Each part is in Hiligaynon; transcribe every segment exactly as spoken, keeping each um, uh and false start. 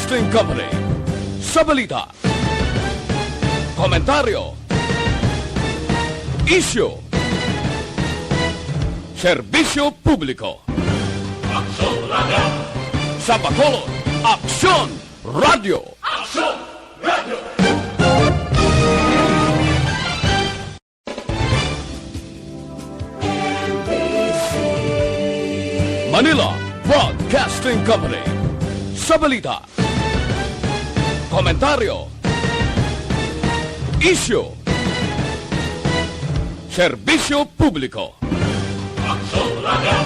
Broadcasting Company. Sa balita, komentaryo, isyu, serbisyo publiko. Aksyon Radio. Sa Bacolod, Aksyon Radio. Aksyon Radio. Manila Broadcasting Company. Sa balita, komentaryo, isyu, serbisyo publiko. Aksyon Radio.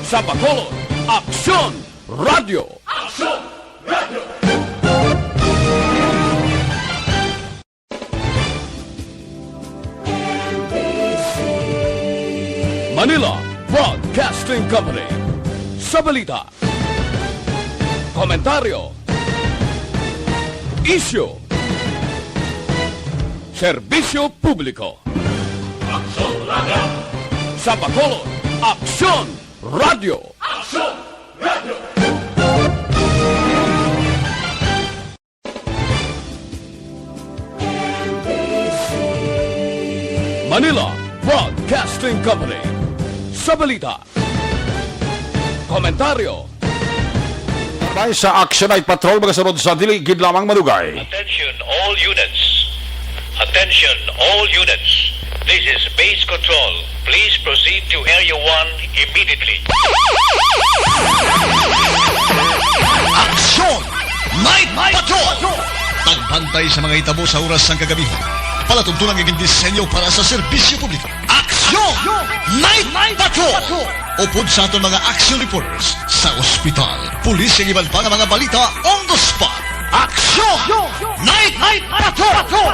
Sa Bacolod, Aksyon Radio. Aksyon Radio. Manila Broadcasting Company. Sa balita, komentaryo, isyu, serbisyo publiko. Aksyon Radio. Sa Bacolod, Aksyon Radio. Aksyon Radio. Manila Broadcasting Company. Sa balita, komentaryo. May sa Action Night Patrol, magasunod sa dili gid lamang madugay. Attention all units. Attention all units. This is base control. Please proceed to Area one immediately. Action! Night Patrol! Pagbantay sa mga hitabo sa oras sang kagabihan. Palatuntunan nga gindisenyo para sa serbisyo publiko. Action! Night Patrol! Upod sa aton mga action reporters sa ospital, pulis, kag iban pa nga mga balita on the spot. Action! Night Patrol!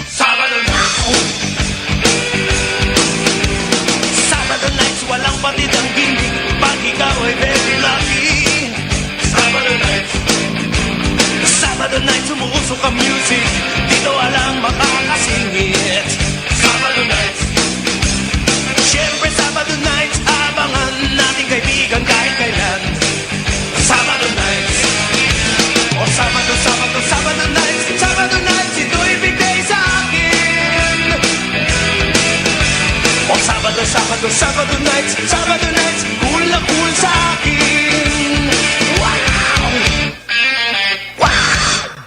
Sabado na. Sabado nights, walang batid ang gimmick pag ikaw ay very lucky. Sabado nights, Sabado nights, umuusok ang music, dito walang makakasingit. Sabado nights, siyempre Sabado nights, abangan natin kaibigan kahit kailan. Sabado nights. O Sabado, Sabado, Sabado nights, Sabado nights, ito'y big day sa akin. O Sabado, Sabado, Sabado nights, Sabado nights, cool na cool sa akin. Wow! Wow!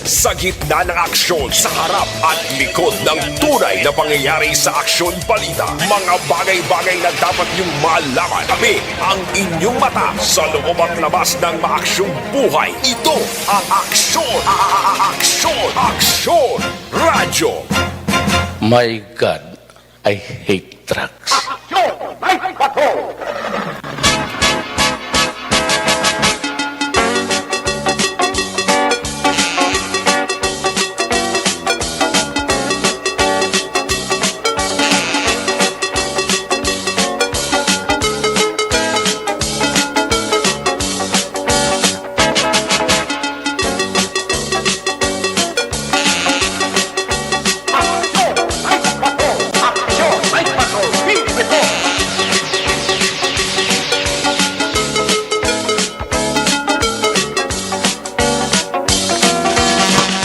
Sa gitna ng aksyon, sa harap at likod ng tunay na pangyayari sa aksyon balita, mga bagay-bagay na dapat niyong malaman. Kami ang inyong mata sa loob at labas ng maaksyong buhay. Ito ang Aksyon, a- a- a- Aksyon, Aksyon Radyo. My God, I hate trucks. Aksyon! Night Patrol! Aksyon! Night Patrol! Aksyon! Night Patrol! P P P!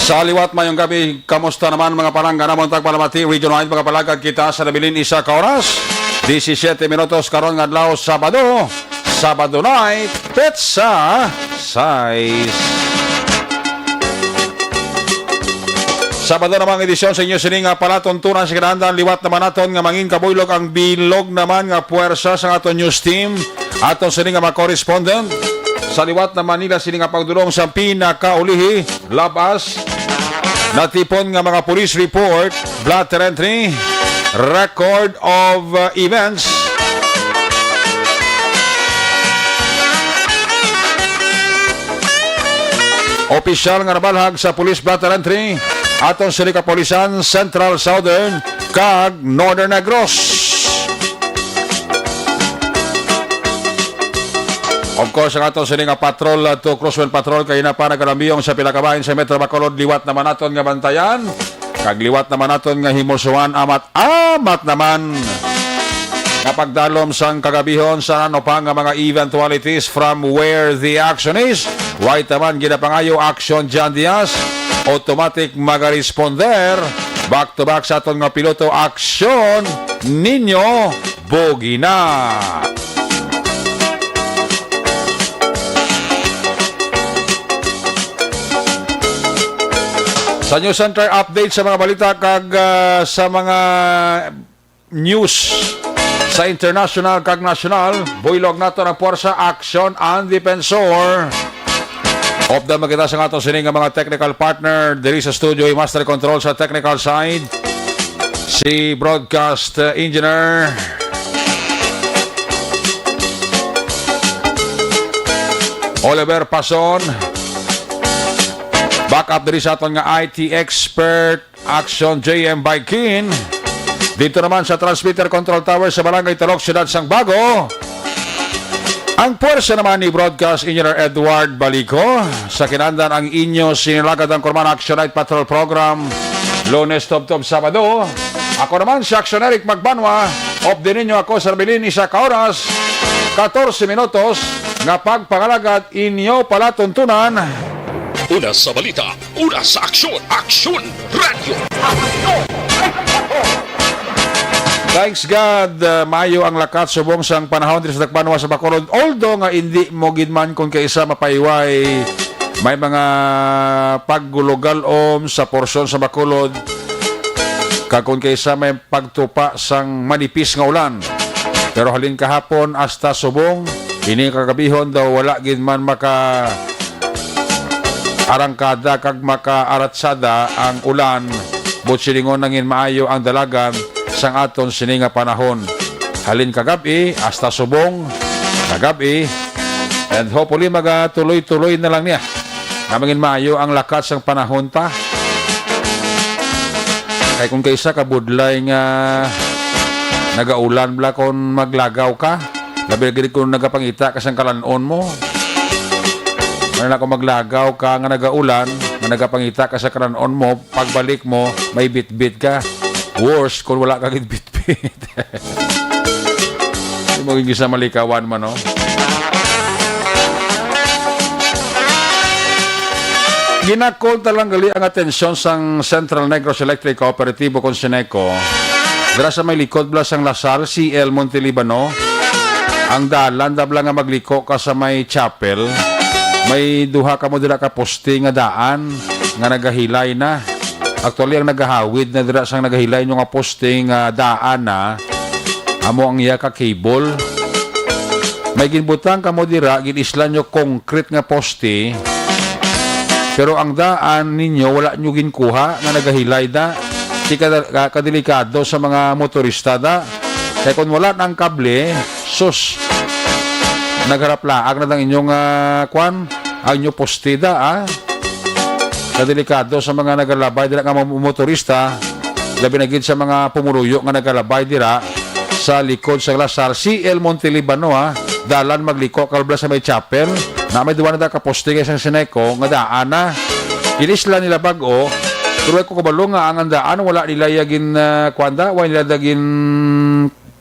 Sa liwat, mayong gabi. Kamusta naman, mga palangga namon? Tagpalamati, Region Wide, mga palangga, kita sa nabilin isa ka oras. Disisiete minutos karon nga adlaw, Sabado. Sabado night, petsa sais. Sabado naman ang edisyon sa inyo sini nga palatuntunan sa kinahanglan. Liwat naman naton nga mangin kabuylog ang bilog naman nga puwersa sa aton news team. Aton sini nga mga correspondent sa liwat na Manila, sini nga pagdulong sa pinakaulihi, labas. Natipon nga mga police report, blotter entry, record of, uh, events. Opisyal nga nabalhag sa police blotter entry aton sini kapulisan, Central, Southern, kag Northern Negros. Of course, ang aton sini nga patrol, uh, to Crosswind Patrol, kay na pa nagalambiyong sa pila ka bahin sa Metro Bacolod, liwat naman naton nga bantayan. Kag liwat naman naton nga himusuan, amat-amat naman nga pagdalom sang kagabihon sa ano pa nga mga eventualities from where the action is. Way taman ginapangayo, action John Diaz, automatic magaresponder. Back to back sa aton nga piloto, action Nino Bugina. Sa News Center, update sa mga balita kag, ah, sa mga news sa international kag national, buylog nato ang puwersa, aksyon, ang depensor. Update man kita sa aton sini nga mga technical partner diri sa studio, i-master control sa technical side, si broadcast, uh, engineer Oliver Pason. Backup diri sa aton nga I T expert, Action J M Baikin. Dito naman sa Transmitter Control Tower sa Barangay Talok, Siyudad sang Bago, ang puwersa naman ni Broadcast Engineer Edward Balico. Sa kinandan, ang inyo sinilagad ang Kurman Action Night Patrol Program, Lunes tubtob Sabado. Ako naman si Action Eric Magbanwa. Update ninyo ako sa nabilin isa ka oras, katorse minutos, nga pagpangalagad inyo palatuntunan. Una sa balita, una sa aksyon, Aksyon Radio. Thanks God, uh, maayo ang lakat subong sang panahon diri sa Tacloban sa Bacolod. Although nga indi mo gid man kon kaisa mapahiway, may mga paglugalom sa porsyon sa Bacolod, kag kon kaisa may pagtupa sang manipis nga ulan. Pero halin kahapon hasta subong, ini kagabihon daw wala gid man maka arangkada kag makaaratsada ang ulan, but silingon nangin maayo ang dalagan sang aton sini nga panahon. Halin kagab-i hasta subong kagab-i, and hopefully magatuloy-tuloy na lang niya nga mangin maayo ang lakat sang panahon ta. Kay kung kaisa ka budlay nga nagaulan bala kon maglagaw ka, labi na gid kung nagapangita ka sang kalan-on mo. Ano na kung maglagaw ka nga nagaulan, nga nagapangita ka sa kalan-on mo, pagbalik mo, may bitbit ka. Worse kung wala ka gid bitbit. Di mo gid sa malikawan man, no? Ginakol ta lang gali ang atensyon sang Central Negros Electric Cooperatibo kon Ceneco, dira sa may likod bala sang Lasal, C L Montelibano. Ang dalan da bala nga magliko ka sa may chapel, may duha kamo dira ka poste nga daan nga nagahilay na. Actually, ang nagahawid na dira sang nagahilay nyo nga poste nga daan na, amo ang iya ka cable. May ginbutang kamo dira, gin-islan nyo concrete nga poste, pero ang daan ninyo wala nyo ginkuha nga nagahilay da. Di ka, ka, kadelikado sa mga motorista da. Kay kung wala na ang kable, sus, nagharaplaag na ang inyong, ah, kwan, ang inyong poste da, ah. Kadelikado sa mga nagalabay dira nga mga motorista, labi na gid sa mga pumuluyo nga nagalabay dira sa likod sa Lasal, C L Montelibano, ha. Dalan magliko ka bala sa may chapel. Na may duwa na da ka poste kay sang Ceneco nga daan na. Inisla nila bag-o, pero way ko kabalo nga ang andaan wala nila ya gin, ah, kuwan da, wala nila da gin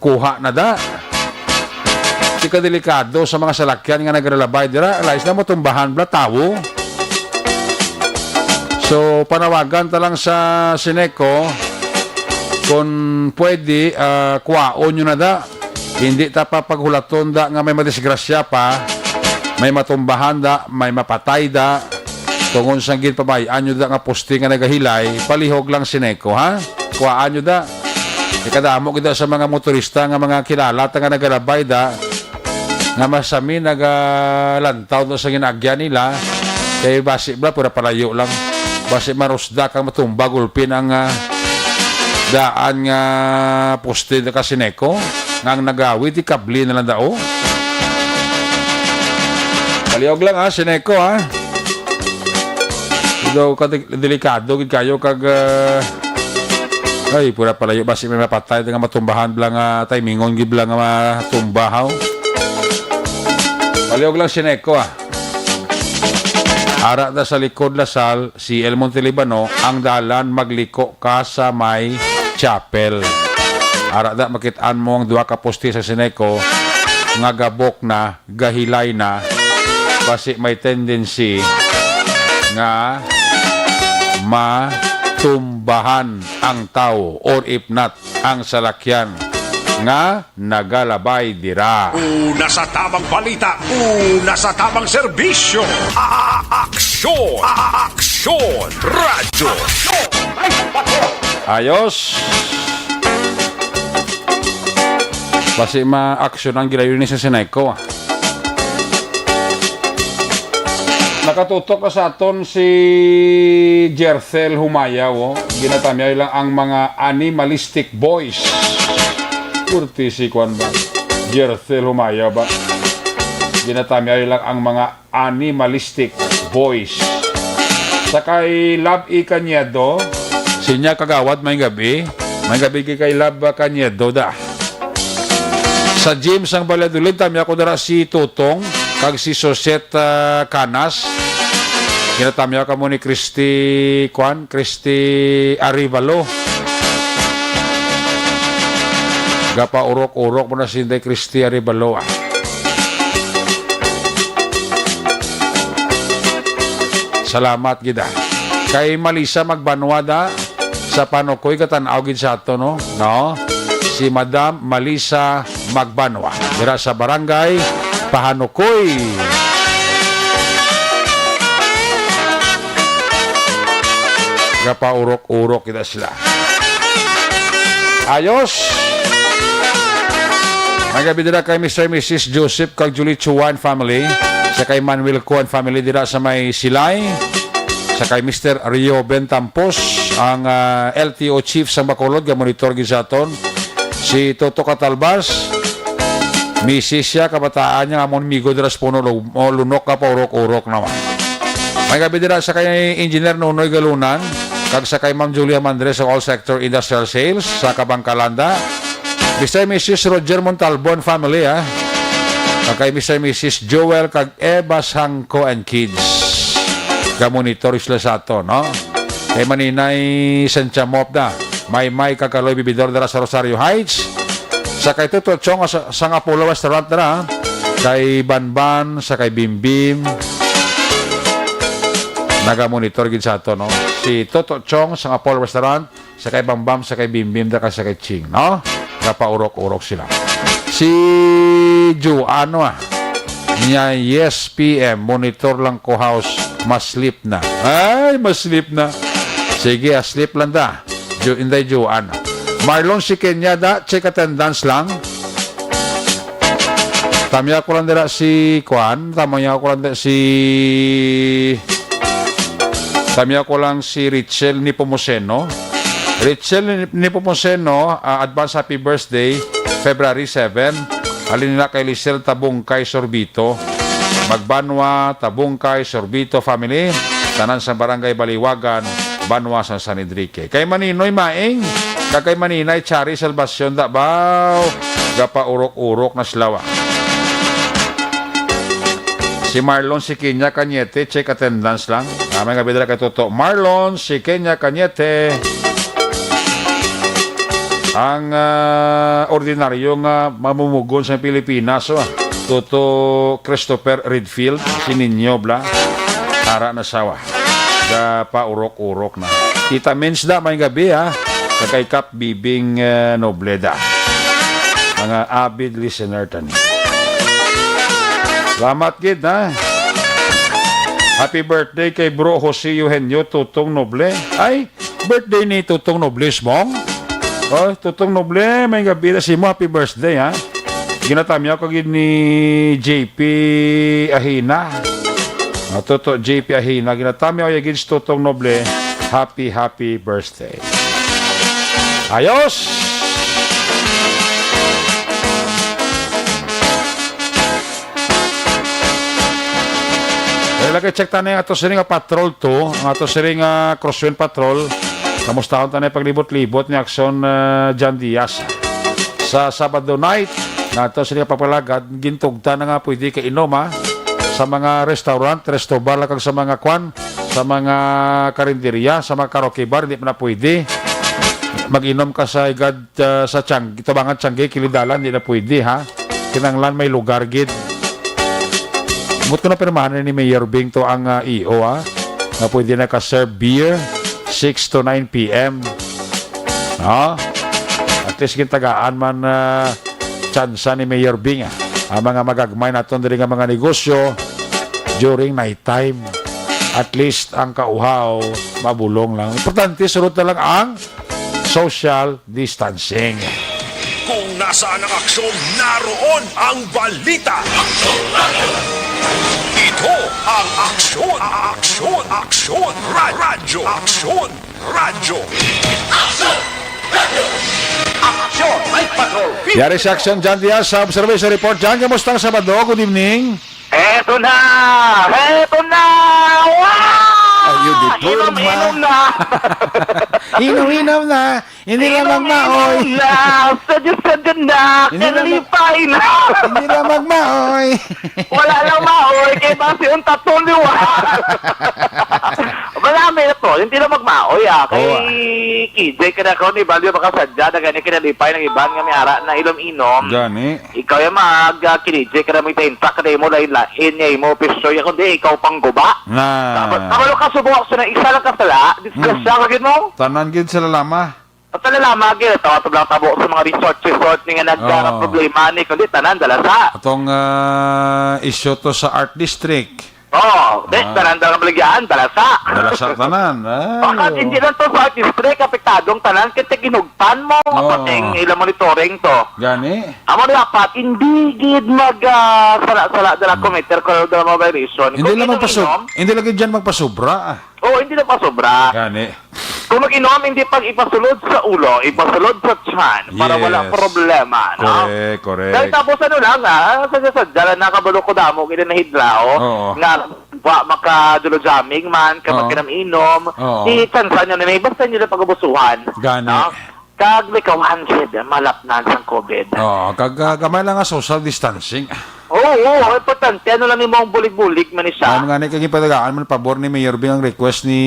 kuha na da. Di ka delikado sa mga salakyan nga nagralabay dira, lain na matumbahan bala tawo. So, panawagan ta lang sa Ceneco, kung pwede, ah, kuhaon nyo na da. Hindi ta pa paghulaton da nga may madisgrasya pa, may matumbahan da, may mapatay da. Tungod sa ginpabay-an nyo da nga poste nga nagahilay, palihog lang Ceneco, ha? Kuhaan nyo da. Ikadamo gid da sa mga motorista nga mga kilala ta nga nagalabay da, nga masami nagalantaw do sa ginaagyan nila, kay basi bala, pura palayo lang. Basi marusda kag matumba gulpin ang, ah, daan nga poste ka Seneco, nga ang nagawid, di kabli na lang dao. Palihog lang, ha, Seneco, ha. Daw ka de-, delikado gid kayo kag, ah, ay, pura palayo, basi may mapatay nga matumbahan bala nga timingon gid bala nga matumba, haw. Palihog lang, Seneco, ah. Ara na sa likod Lasal, C L Montelibano, ang dalan magliko ka sa may chapel. Ara na, makit-an mo ang duha ka poste sa Seneco nga gabok na, gahilay na, basi may tendency nga matumbahan ang tawo, or if not, ang salakyan nga nagalabay dira. Una sa tamang balita, una sa tamang serbisyo. A-, aksyon! A-, aksyon! Radyo! Ayos! Basi ma-aksyon ang gilayo ni sa Seneco, ah. Nakatutok ka sa aton si Jerthel Humayaw, oh. Ginatamyaw lang ang mga animalistic boys. Kurti si kwan ba? Jerthel Humayaw ba? Ginatamyaw lang ang mga animalistic boys. Sa kay Lab E Cañedo, sinya kagawad, may gabi. May gabi kay, kay Lab Cañedo da. Sa gym sang Valladolid, tamyaw ko dira si Tutong kag si Sosette, ah, Canas. Ginatamyaw kamo ni Christy, kwan, Christy Arevalo. Gapaurok-urok mo na si Inday Christy Arevalo, ah. Salamat gid, ah. Kay Malisa Magbanwa da, sa Panukoy, katan-aw gid sa ato, no? No? Si Madam Malisa Magbanwa, dira sa Barangay Pahanukoy. Gapaurok-urok kita sila. Ayos. May gabi dira kay Mister and Missus Joseph kag Julie Chuan family, sa kay Manuel Kuan family dira sa may Silay, sa kay Mister Rioben Tampos, ang, ah, L T O chief sang Bacolod, ga-monitor gid sa aton. Si Toto Catalbas, misis siya, kabataan niya, amon migo dira sa Puno Lu-, o Lunok, gapaurok-urok naman. May gabi dira sa kay Engineer Nonoy Galunan, kag sa kay Ma'am Julia Mandres sa All Sector Industrial Sales sa Kabangkalanda. Mister and Missus Roger Montalbon family, ha. Kag kay Mister and Missus Joel kag Eva Sangco and kids. Ga-monitor sila sa ato, no? Kay Maninay Santiamop da. May may kag Kaloy Bibidor dira sa Rosario Heights. Sa kay Toto Chong sa, sa Apollo Restaurant dira, ha. Kay Banban, sa kay Bimbim. Naga-monitor gid sa ato, no? Si Toto Chong sa Apollo Restaurant, sa kay Bambam, sa kay Bimbim, da ka sa kay Ching, no? Napaurok-urok sila. Si Joan, ah, niya, "Yes, P M, monitor lang ko, house, ma-sleep na." Ay, ma-sleep na. Sige, ah, sleep lang da. Jo-, Inday Joan. Marlon, si Kenya da, check attendance lang. Tamya ko lang dira si Kwan, tamya ko lang dira si, tamya ko lang si Richel Nepomuceno. Richel Nepomuceno, ah, advance happy birthday, February seven. Halin nila kay Lisel Tabungkay Sorbito. Magbanwa, Tabungkay, Sorbito family. Tanan sa Barangay Baliwagan, Banwa sa San Enrique. Kay Maninoy Maing, kag kay Maninay Chari Salvacion da, baw, gapaurok-urok na sila, wa. Si Marlon, si Kenya Cañete, check attendance lang. Ah, may gabi dira kay Toto. Marlon, si Kenya Cañete. Ang, ah, ordinaryo nga mamumugon sa Pilipinas, oh. Toto Christopher Redfield, si Ninyo Bla. Ara na sawa. Gapaurok-urok na. Tita Mins da, may gabi, ha. Sa kay Kap Bibing, eh, Nobleda. Mga avid listener tani. Salamat gid, ha. Happy birthday kay Bro Jose Eugenio Tutong Noble. Ay, birthday ni Tutong Noble, Smong. Oh, Tutong Noble, may gabi na sa imo. Happy birthday, ha. Ginatamyaw ka gid ni J P Ahina. Ah, Toto J P Ahina, ginatami, Oy Gids, Totong Noble, happy, happy birthday. Ayos! Kaya lagi, check tayo ang ato sining nga patrol to, ang ato sining nga crosswind patrol. Kamustahon tayo paglibot-libot ni Aksyon, ah, John Diaz. Sa Sabado night, nato sining nga pagpalagad, gintugtan na nga pwede kainom, ha? Sa mga restaurant, resto bar, kag sa mga kwan, sa mga karinderya, sa mga karaoke bar, hindi pa na pwede. Mag-inom ka sa igad, ah, sa Tiang-, Tubangan Tiangge, kilid dalan, hindi na pwede, ha? Kinahanglan may lugar gid. Mut ko na pirmahan ni Mayor Bing to ang, ah, E O, ha? Nga pwede na ka-serve beer six to nine P M. Ha? At least gintagaan man, ah, tsansa ni Mayor Bing, ah, ang mga magagmay naton diri nga mga negosyo during night time. At least ang kauhaw mabulong lang. Importante, sunod na lang ang social distancing. Kung nasaan ang aksyon, naroon ang balita. Ito ang Aksyon, Aksyon, Aksyon, Ra-, Radyo, Aksyon, Radyo. Aksyon, Night Patrol. Yari sa Aksyon, John Diaz, sa Observation Report. John, kamusta ang Sabado? Good evening. Eto na! Eto na! Wow! Ay, yun, di Inom-inom na! Inom-inom na! Hindi na magmaoy. Inom-inom na! Sadya-sadya na! Hindi na mag-, Kalipay na! Hindi na magmaoy. Wala lang maoy, kay basi ang tatong liwa. Wala, may na to, hindi na magmaoy, ah. Kay Oo, ah. K J ka na ko, ni Balyo, baka sadya, na gani kinalipay ng iban nga may ara na ilom-inom. Gani. Ikaw yung mag, ah, kinidye ka na mo itaintak ka na imo lain-lain nga imo, pistoy ako, di, ikaw pang guba. Na. Tama, tama lang ka, subo ako sa na isa lang ka sala, disgrasya Hmm. ka gid mo. Tanan gid sila lama. At sila lama gid, tawa to lang tabo sa mga resort, resort ni nga nagkara Oo. problema ni, kundi tanan, dala sa. Atong, ah, isyu to sa Art District. Oo, di, Ah. tanan daw ang baligyan, dala sa. Dala sa tanan, ay, Baka oo. hindi lang to sa Art District, apektadong tanan, kay ginugtan mo, Oo. pati ang ilang monitoring to. Gani? Amo dapat, hindi gid mag, ah, sala-sala dala Hmm. committer ko dala mga violation. Hindi Kung lang inom-inom, magpasub-, hindi lagi dyan magpasubra, ah. Oo, hindi na pasobra. Gani. Kung mag-inom, hindi pag ipasulod sa ulo, ipasulod sa tiyan para Yes. wala problema, no? Correct, correct. Dahil tapos ano lang, ah, sa, sa, sa, dala na kabalo ko damo, gina nahidlaw, Oo. nga wa makadulojaming man, ka Oo. magkinam-inom, Oo. di tsansa nyo na may basta nyo na pag-abusuhan, Gani. no? Kag likawan gid, malapnan sang COVID. Oo, kag, ah, gamay lang nga social distancing. Oo, oo, importante. Ano lang nimo ang bulig-bulig man ni siya? Ano nga ni, kag ipatagaan man pabor ni Mayor Bing ang request ni,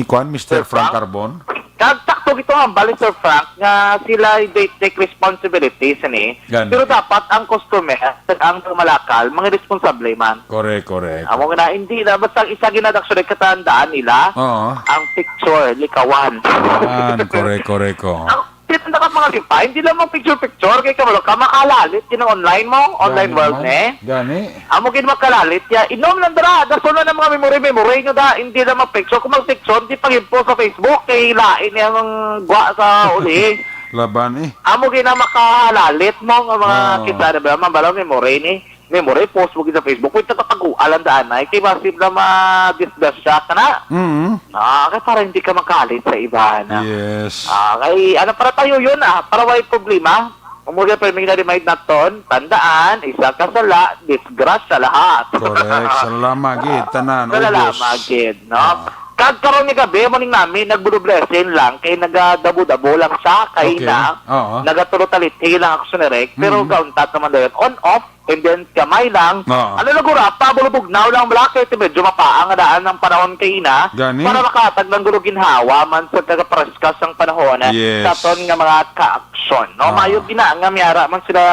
kuan, Mister Sir Frank Frank? Carbon? Kag takto gito nga bali, Sir Frank, nga sila they take responsibility sini. Gani. Pero dapat ang customer, ang malakal, mga responsable man. Correct, correct. Amo nga na, hindi na, basta ang isa ginadaksyon ay katandaan nila, Oo. ang picture, likawan. Yan, correct, correct, oh. Ang, di na ka mga lipa, hindi lang mo picture-picture, kay kabalo ka, makalalit, yun ang online mo, online Gani world, man. eh. Gani. Amo gid makalalit, ya, inom lang dara, dason na ng mga memory, memory nyo da, hindi lang mag-picture. Kung mag-picture, di pag-post sa Facebook, kay lain niya ang gwa sa uli. Laban, eh. Amo gid na makalalit mo, nga mga Oo. kita, di ba, mambalaw memory ni. Memory, post mo gid sa Facebook. Wait, nakataguan lang daan ay. Kay masip na ma-disgrasya ka na. Mm. Ah, kay para hindi ka makalit sa iba na. Yes. Ah, kay ano para tayo yun, ah, para may problema. Kung mo pa may na-remind naton, tandaan, isa ka sala, disgrasya lahat. Correct. Salamat gid, tanan. Salamat Ubos. gid, no? Ah. Kag karon nga gabi, mo ning nami, nagbudo blessing lang, kay nagadabo-dabo lang siya, kay Okay. na, Oo. nagatulo taliti lang ako sa nirek, pero Mm. gauntat naman dayon, on off, And then, kamay lang. Oo. Ano lang, gura, pabulubugnaw lang, bala, kay ti medyo mapaang nga daan ang panahon kay ina, Gani? para makahatag ng gulo ginhawa man sa kagapareskas sang panahon, eh, Yes. sa aton nga mga ka-aksyon, no? Oo. Mayo gina nga miyara man sila,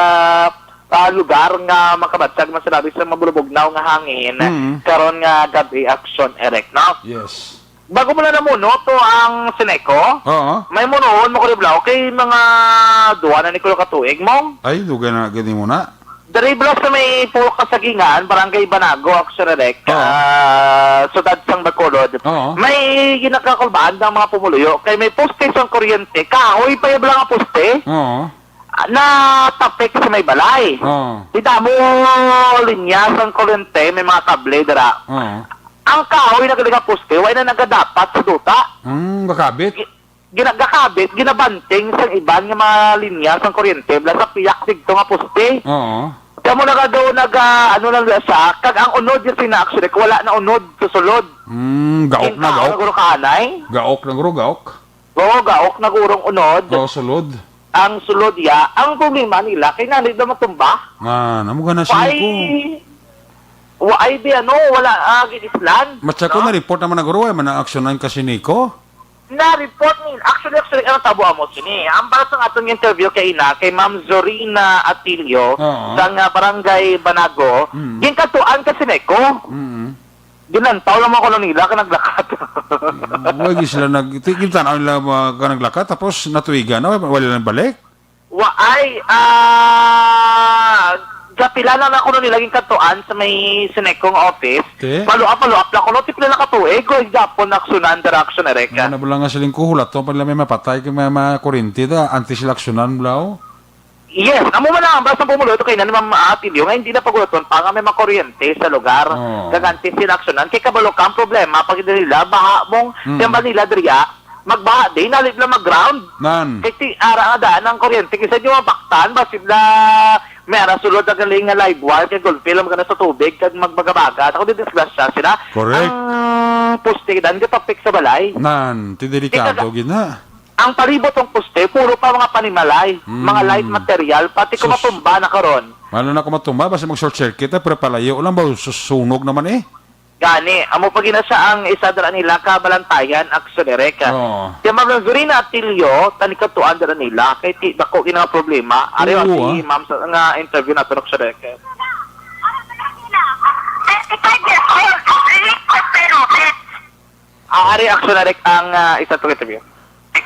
ah, lugar nga makabatyag man sila sa mabulubugnaw nga hangin, Mm. karon nga gabi, aksyon, Eric, no? Yes. Bago mo na namuno to ang Seneco, Oo. may munuon mo ko ni Blau kay mga duwa na ni kulo ka tuig mo. Ay, dugay na gani mo na. Dari Blau sa may Pulok Kasagingan, Barangay Banago, Action Direct, Oo. ah, Sudad sang Bacolod. Oo. May ginakakulbaan ng mga pumuluyo kay may poste sang kuryente, kahoy pa yung nga poste. Oo. Natapik sa may balay. Oo. Di damo linya sang kuryente, may mga kable dira. Oo. Ang kahoy na gali nga poste, wala na nagadapat sa duta. Hmm, gakabit? Gi-, gina-, gakabit, ginabanting sa iban nga mga linya sang kuryente, bala sa piyak didto nga poste. Oo. Kamo na ka daw nag, ah, ano lang siya, kag ang unod yung sina actually, wala na unod sa sulod. Hmm, gaok na, gaok. Gaok na guro ka, anay? Gaok na guro, gaok. Oo, gaok na gurong unod. Oo, sulod. Ang sulod ya, ang problema nila, kay nanay daw matumba. Ah, namo gana siya ko. Why, why di ano, wala, ah, ginislan, Matsa ko no? Na-report naman na guro, eh, man ang aksyonan kasi niko. Na-report ni, actually, actually, ang tabo amo sini. Ang para sa atong interview kay ina, kay Ma'am Zorina Atilio, Oo. Sa nga barangay Banago, Mm. Ginkatuan kasi niko. Mm. Ginantaw lang mo ko nila ka naglakat. Mm, wala gid sila nag-, ti-, kita na nila mga ka naglakat, tapos natuigan na, wala lang balik. Wa ay, ah, sa pila na na kuno nila ginkatuan sa may Senecong office. Okay. Follow up, follow up lang kuno, ti pila na ka tuig, ko gapon aksyonan, dira aksyon, Eric. Ano na bala nga siling ko, hulaton pa nila may mapatay, kay may, may kuryente ta, antes sila aksyonan, bala, oh. Yes, amo man ang basta pumulo ito kay na ni Ma'am Atilio nga hindi na pagulaton pa nga may makuryente sa lugar. Oo. Kag antes sila aksyonan, kay kabalo ka ang problema, pag nila, baha mong Mm. tiyamba nila, diriya, magbaha din, nalit lang mag-ground. Nan. Kay ti, ara nga daan ang kuryente, kisa nyo mabaktan, ba sila, may ara sulod ang galing nga live wire, kay gulpi lang magana sa tubig, kag magbaga-baga. Ako din disgrasya sila. Correct. Ang poste, dan, di pa fix sa balay. Nan, ti delikado Ikaga-, gid na. Ang palibot ng poste, puro pa mga panimalay, Mm. mga light material, pati kung Sus. Matumba na karon. Ano na kung matumba, basta mag-short circuit, eh, pero palayo lang ba, susunog naman eh. Gani, amo pa gina siya ang isa dira nila ka Balantayan, actually, Rek. Oo. Kaya Ma'am Luzurina Atilio, tanikatuan dira nila, kay ti, dako gina nga problema. Ari, oo, si ah. Ma'am sa, nga interview nato, actually, Rek. Thirty-five years old, Rick Castelo, Ah, ari, actually, Rek, ang, ah, isa to interview. Sa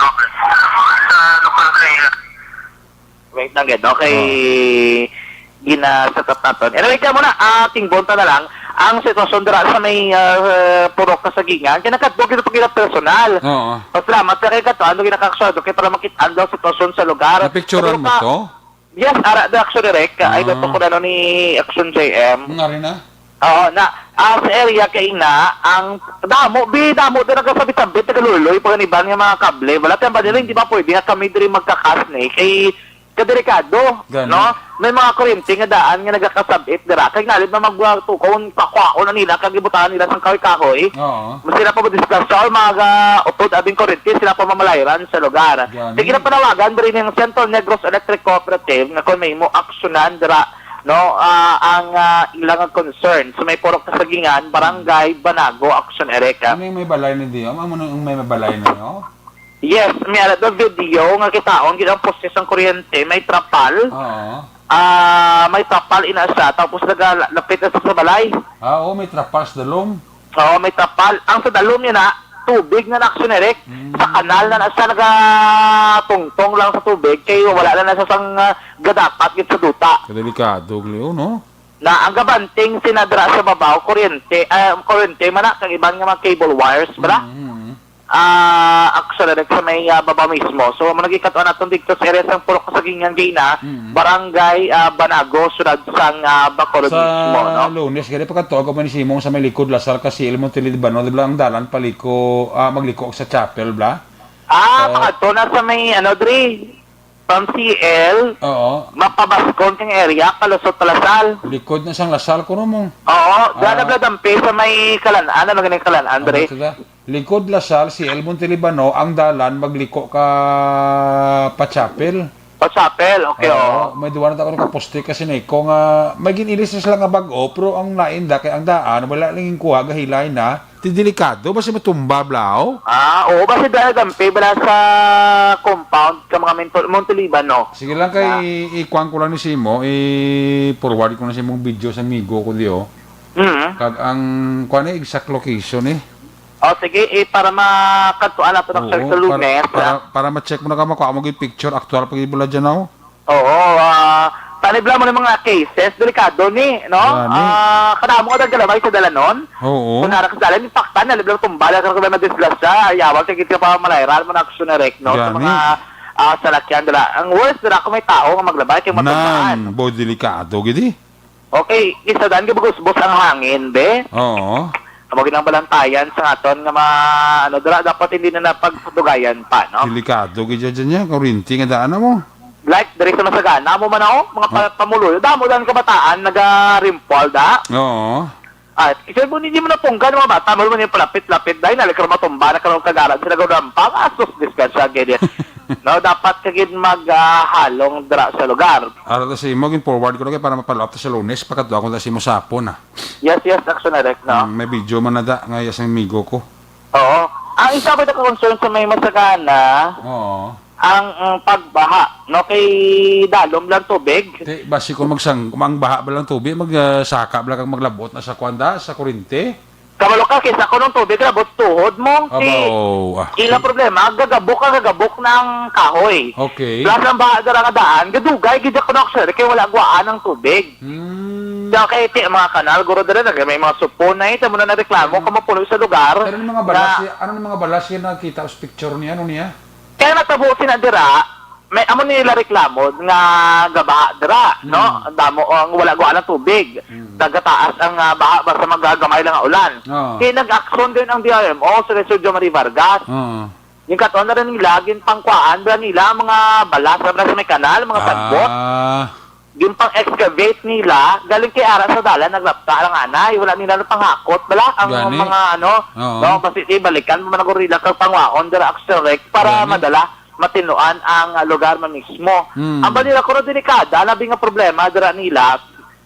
lokal kay Wait lang gid, okay. Oh. Gina-set up naton. Anyway, kaya muna, ah, tingbon ta na lang ang sitwasyon dira sa may, ah, Purok Kasagingan. Kinakatbog ito pag personal. Oo. Pasalamat sa kay Kato, ano ginakakasado kay para makita ang sitwasyon sa lugar. Napicturan mo to? Yes, ara, the Action Direct. Ay, Ah. Dato ko na no ni Action J M. Nga rin na? Oo, na, ah, sa area kay ina, ang damo, bi, damo din nagkasabit-sabit, nagaluloy, pag iban nga mga kable. Wala tayong ba nila, hindi ba pwede nga kami diri magkakas ni? Kay, kadelikado, Gani. No? May mga kuryente nga daan nga nagakasabit dira. Kay nalib na magtukaw, pakwaon na nila, kag ibutahan nila sang kahoy-kahoy. Oo. Mas sila pa madisgrasya, o mga utod abing kuryente, sila pa mamalayran sa lugar. Gani. Sige na panawagan, diri ning Central Negros Electric Cooperative, nga kung may mo aksyonan dira, no, ah, ang, ah, ilang concern sa may Purok Kasagingan, Barangay Banago, Action Area. Ano yung may balay ni Dio? Ano yung may balay na nyo? Yes, may alat na video nga kitaon gid ang poste sang kuryente, may trapal. Oo. Ah, may trapal ina siya, tapos nagalapit na sa, sa balay. Ah, oo, may trapal sa dalom. Oo, may trapal. Ang sa dalom niya na, tubig na na, Action Direct. Mm. Sa kanal na na siya nagatungtong lang sa tubig, kay wala na na siya sang, ah, gadapat gid sa duta. Kadelikado, Leo, no? Na ang gabanting sinadra sa babaw, kuryente, ah, kuryente man na, kag iban nga mga cable wires, bala? Mm, mm. Ah, actually, sa may, ah, babaw mismo. So, amo nagikatuan naton dito sa area sang Purok Kasagingan, Gina, Mm. Barangay, ah, Banago, siyudad sang, ah, Bacolod Sa mismo, no? Lunes, gani pa kadto, ako man si Simong sa may likod, Lasal, Casiel, Montelibano, di ba ang dalan paliko, ah, magliko sa chapel, bla? Ah, So, pakadto na sa may, ano, dre, from C L, Oo. mapabaskon kang area, palusot pa Lasal. Likod na sang Lasal, kuno mo. Oo, Ah. dala bla dampi sa may Kalan-an, ano ganing Kalan-an, Ano dre? to da? Likod Lasal, C L Montelibano, ang dalan magliko ka pa chapel. Pa chapel, okay, Oo, oo. may duwa na ta ko nakaposte kasi na iko nga may ginilis sila nga bag-o, pero ang lain da kay ang daan, wala lang yung kuha, gahilay na. Ti delikado, basi matumba, blaw? Ah, oo, basi dala dampi, bala sa compound ka mga Monte-, Montelibano. Sige lang kay Na. ikuan ko lang ni Simo, i-forward ko na sa imong video sa amigo ko, di, oh. Mm. Kag ang, kuan, eh, exact location, eh. O, sige, eh, para makadtuan nato ng Oo, sa para, Lunes, para, ah. para ma-check mo na ka, makuha mo yung picture, actual pa yung bula dyan, oh. Oo, ah, tanibla mo ng mga cases, delikado ni, no? Gani. Ah, kadamo ka nagkalabay sa dalanon. Oo. Kung narak sa dalan, impaktan, naliblang tumbala ka na madisgrasya, ayawan, tigit ka pa malayran mo na aksyon na rek, no? Sa Gani. mga, ah, salakyan, dala. Ang worst, dala kung may tao nga maglabay, kay matumbaan. Nan, boy, delikado, gidi. Okay, isa dan, gabagusbos ang hangin, be? Oo. Mo ginang balantayan sa aton nga ma-, ano, dira dapat hindi na napagdugayan pa, no? Delikado gid dyan niya, kuryente nga daan na mo. Like, diri sa Masagana, amo man ako, mga pa-, pamuluyo. Damo lang kabataan, naga-rainfall da. Oo. Ah, kasi mo, hindi mo napunggan, mga bata, mo, mo yung palapit-lapit, dahil nalikar matumba, na karong kagaran, sila gawin ang pangasos, disgrasya, gid. No, dapat ka gid mag, ah, halong dira sa lugar. Ara ta si mo, gin-forward ko na kay para mapalap ta sa Lunes, pagkadto ako ta si mo sa hapon, ah. Yes, yes, Action Direct, no? Mm, may video man na da, nga iya sang amigo ko. Oo. Ang isa ko na concern sa may Masagana, Oo. ang, ang pagbaha, no? Kay dalom lang tubig. Ti, basi kung magsang-, ang baha ba lang tubig, mag, ah, saka ba lang kang maglabot na sa kwanda, sa kurente? Kabalo ka, kaysa ko nung tubig, labot tuhod mo. Aba, Ti, oo, ah. ila problema, gagabok ka, gagabok ng kahoy. Okay. Plus ang baha dara nga daan, gadugay, gid ako na, sir, kay wala guwaan ang tubig. Hmm. Sa kay ti, mga kanal, guro, dira na, may mga supon na, ito mo na nareklamo, Hmm. kamo puno sa lugar. Pero yung mga balas, na y-, ano yung mga balas yung nakita sa picture niya, ano niya? Kaya natabo sina dira, may amo nila reklamo nga gabaha dira, Hmm. no? Ang damo, ang wala guwaan ang tubig. Hmm. Nagataas ang, ah, baha basta magagamay lang ang ulan. Oo. Kaya nag-aksyon din ang D R M O sa kay Sir Jomari Vargas. Oo. Yung katon na rin nila, ginpangkuhaan ba nila ang mga balas, balas sa may kanal, mga sagbot? Ah. Ginpang-excavate nila, galing kay ara sa dalan, naglapta lang anay, wala nila napangakot, bala, ang Gani? mga ano, Oo. no, basi di balikan mo man ang gorilla kag pangwaon, dira Action Rec, para Gani? madala, matinuan ang, ah, lugar man mismo. Hmm. Ang balira ko na delikada, labi nga problema, dira nila,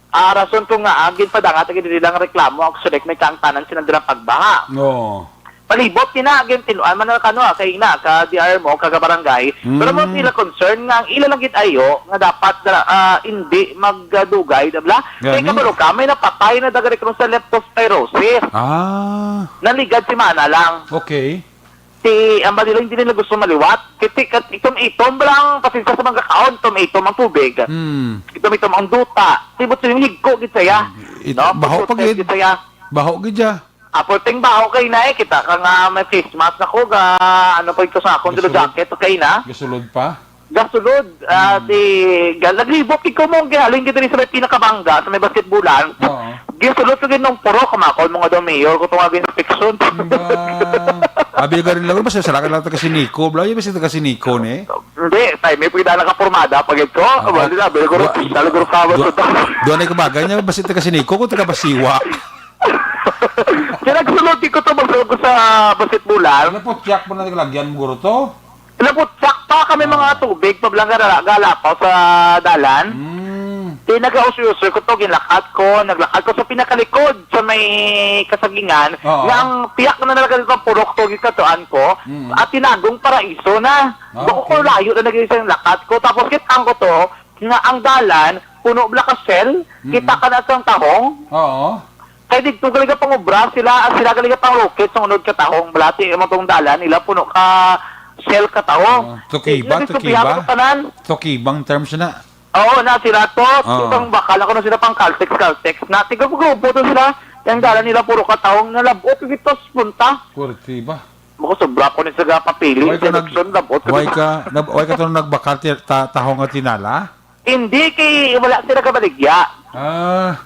ah, rason ko nga, ah, ginpadangat ang nilang reklamo, Action Rec, may kaangtanan sila dira pagbaha. Oo. Palibot kina, agin tinuan man na kano, ah, kay ina, ka D R mo, ka barangay. Pero mo Mm. sila concern nga ang ila lang gid ayo nga dapat dra-, ah, hindi magdugay, da bla? Kay Gani. kabalo ka, may napatay na dagari karon sa leptospirosis. Ah. Naligad si mana lang. Okay. Ti, ang balila hindi nila gusto maliwat. Kiti, kat-, itom-itom ba lang, pasensya sa mga kaon, itom-itom ang tubig. Hmm. Itom-itom ang duta. Tibot yung higko, gid saya. It-, No? baho pa Putot, gid. gid saya. Baho gid siya. Ah, pulting baho kay na eh. Kita ka nga may face mask ako, ga, ano pa ito sa akong Gasulod. jacket, okay na? Gasulod pa? Gasulod, ah, Hmm. di, ga-, naglibot ikaw mo, galing kita rin sa may pinakabangga, sa may basketbulan. Oo. Gasulod ko ginong puro, kamakol mo nga daw mayor, ko itong aging inspection. Ba, abi ka rin lang, basta sila ka lang taga Sinico, bla, yung basta taga Sinico, ne? Hindi, tayo may pwede na kapurmada, pag ito, Ah, wala na, pero guro, dua-, kita, guro ka, dua-, basta. Doon ay kabagan niya, basta taga Sinico, kung taga Pasiwa. Pinagsulod ko to, magsulod ko sa basketbulan. Ano po, tiyak mo na naglagyan mo, guro, to? Nabutsak pa kami Ah. mga tubig, pablang galapaw sa dalan. Mm. Di nag-ausi-usi ko to, ginlakat ko, naglakat ko sa pinakalikod sa may kasagingan, Oo. nga ang piyak na nalaga dito ang purok to, gikatuan ko, Mm. at tinagong paraiso na. Ah, Bako ko okay. layo na naging isang lakat ko. Tapos kitang ko to, nga ang dalan, puno bla ka shell, Mm. kita ka na sa tahong. Oo. Kay didto gali ka pangobra sila, sila gali ka pangrukit sa unod ka tahong, balati mo tong dalan nila puno ka shell ka tahong. Oh, tukiba, Di, di, tukiba. tukiba ko tanan. Tukibang terms na. Oo, na sila to. Oo. Itong bakal ako na sila pang Caltex, Caltex. Na, tiga grupo to sila. Yung dalan nila puro ka tahong na labot dito sa punta. Kurti ba? Mako sobra ko ni sa papili. Why ka nag-, Seleksyon, labot. why ka, nag-, why ka to nagbakal ti-, ta-, tahong at tinala? Hindi, kay wala sila kabaligya. Ah.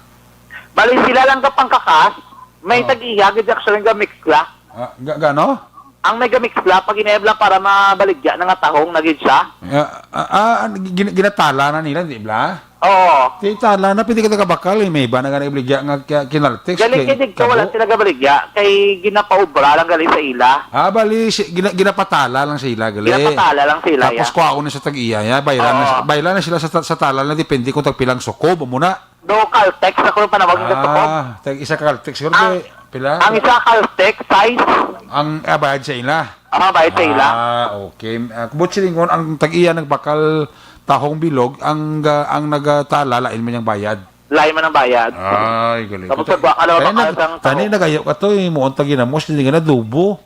Bali, sila lang ka pangkakas, may Oo. tag-iya, gid actually nga mix la. Ah, ga-, gano? Ang may gamix la, pag inebla para mabaligya na nga tahong na gid siya. Ah, ah, ah, gin-, ginatala na nila, di bla? Oo. Di tala na, pwede ka nagabakal, eh. May iba na nga nagbaligya nga ki-, kinaltex, Galing kay kay dito, wala kabo. sila kabaligya, kay ginapaubra lang gali sa ila. Ah, bali, si, gina-, ginapatala lang sa ila, gali. Ginapatala lang sa ila, Tapos ya. kuhaon na sa tag-iya, ya. Bayran na Oo. sa, bayran na sila sa ta-, sa tala na depende kung tagpilang sukob, amo na. Do Caltex, ako yung panawag ng sukob. Ah, tag isa ka Caltex, siguro Ang, kay pila? ang isa Caltex, size. Ang, ah, bayad sa ila? Ah, bayad sa ila. Ah, okay. Ah, kubot silingon, ang tag-iya nagbakal tahong bilog, ang, ah, ang nagatala, lain man yung bayad. Lain man ang bayad. Ay, galing. Tapos Ito, pag bakal, tani bakal nag-, sang tani taho. nagayo ka to, eh, muon tag ginamos, hindi ka na dubo.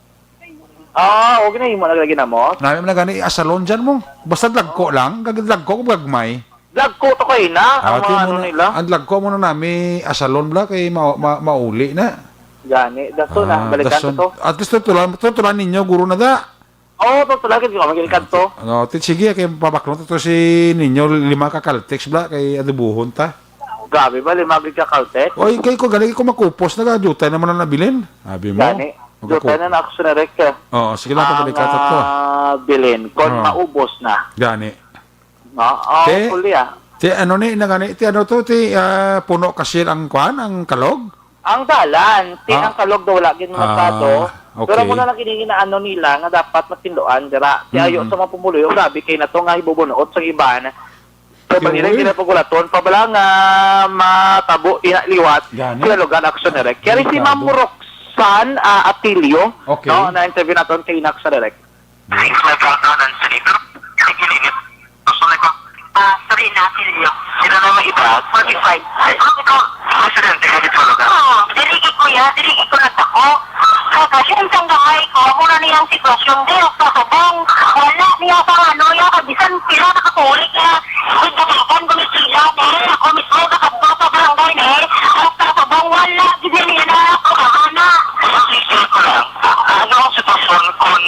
Ah, okay na, imo na lagi na mo. Nami man na gani, asalon dyan mo. Basta dagko lang, gag-, dagko kung gagmay. Dagko to kay na, Ah, ang mga ti ano mo na, nila. ang dagko mo na nami, asalon bla, kay ma-, ma-, mauli na. Gani, dato na, Ah, balikan dason. to. At least tutulan, tutulan ninyo, guro na da. Oo, tutulan, kasi kami gilikan to. Ano, ti-, sige, kay pabaklon to, to si ninyo, lima ka Caltex bla, kay adubuhon ta. Grabe ba, lima gid ka Caltex? Oy, kay ko gani ko makupos, nagadutay naman ang nabilin. Abi mo? Gani. Magkukup- Dutay na na ako sa direct, eh. Oo, sige lang, Ang, pagkabikatat ko. ah, bilin, kung Oo. maubos na. Gani. No? Oh, Te, hopefully, ah. Te, ano ni, na gani, te, ano to, te, ah, puno kasil ang kwan, ang kalog? Ang dalan, ti Ah. ang kalog daw wala gid masyado. Ah, okay. Pero muna lang gini ginaano nila nga dapat matindoan dira. Ti ayo Mm. sa mga pumuluyo, grabe kay na to nga hibubunuot sa iban. So, Yun. Manila, hindi na pagulaton. Pabala nga matabo, ina liwat, Gani? Kalalugan, Action Direct. Kaya si Delikado. Ma'am Roxanne, ah, Atilio, Okay. no, na-interview naton kay Inax sa Direct. Ay, may pagkanan sa nito. Ay, gilinit. Gusto na ko. Ah, sorry na, Silvio. Sila na may iba. Forty-five. Ay, ano ito? Presidente, hindi ko lugar. Oo, dirigi ko ya, dirigi ko na ako. Kagaling sang gamay ko, mura niyang sitwasyon, di, sa subong. Wala niya sa ano, ya, kabisan sila nakatulik na. Ang tabangan ko ni sila, di, ako mismo, nakadto sa barangay, di. Ang sa subong, wala, gid niya na, ako, ana. Isip ko lang. Ano ang sitwasyon kung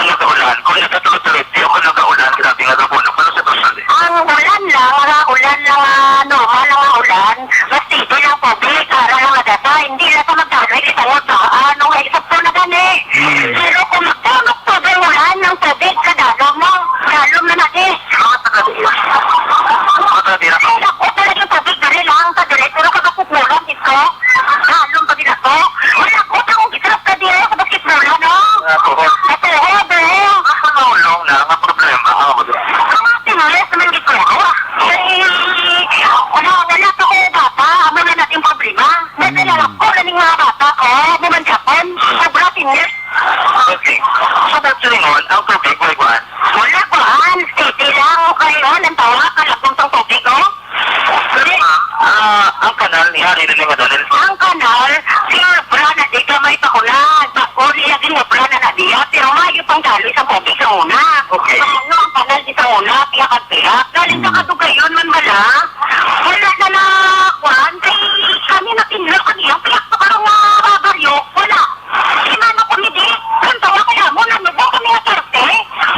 nag-ulan? Kung nagkatulog-tulog, di ako nag-ulan, grabe nga gabon. Ano ang sitwasyon, eh? Ang ulan lang, mga ulan lang, ah, normal lang ang ulan. Mas tibo lang tubig, para lang madata. Hindi lang sa magdaloy, kita mo to. Ano nga, isip ko na gani. Hmm. Pero kung magpunok tubig, ulan ng tubig, kadalom mo. Dalom na na, eh. Mga taga-, mga taga-, Ay, naku, talagang tubig, dali lang, sa dali. Pero kapag kukulang, Ito? Halong pa gid ako. Wala ko akong gitrap ka diyo sa basketball, no? Nga, buhok. Ito, eh, bro. Ang pangulong na nga problema, ang mga Ang mga Pinoy, sa mga gituro. Kay, wala, wala pa ko bata. Amo na natin problema. May Mm. kilala ko na ning mga bata ko. Amo man Japon. Sobra, senior. Okay. So, ba't sa ingon, ang tubig, may kuwan? Wala, kuwan. Steady lang. Okay, oh, nang tawa, kalabong tong tubig, oh. Pero, ma'am, ah, ang kanal ni hari na nga, Donel? Ang kanal, si Brana, di ka may pakunan. Bako niya din nga Brana na diya, pero mayo pang dali sa tubig sa una. Okay. Ano ang kanal di sa una, pihak-pihak. Galing sa Hmm. Kadugayon man bala, wala na na, kuwan, kay kami na pinlo kami, ang pihak pa karong, ah, babaryo, wala. Inano kami di, ang tawa kaya mo, nanubo kami nga parte.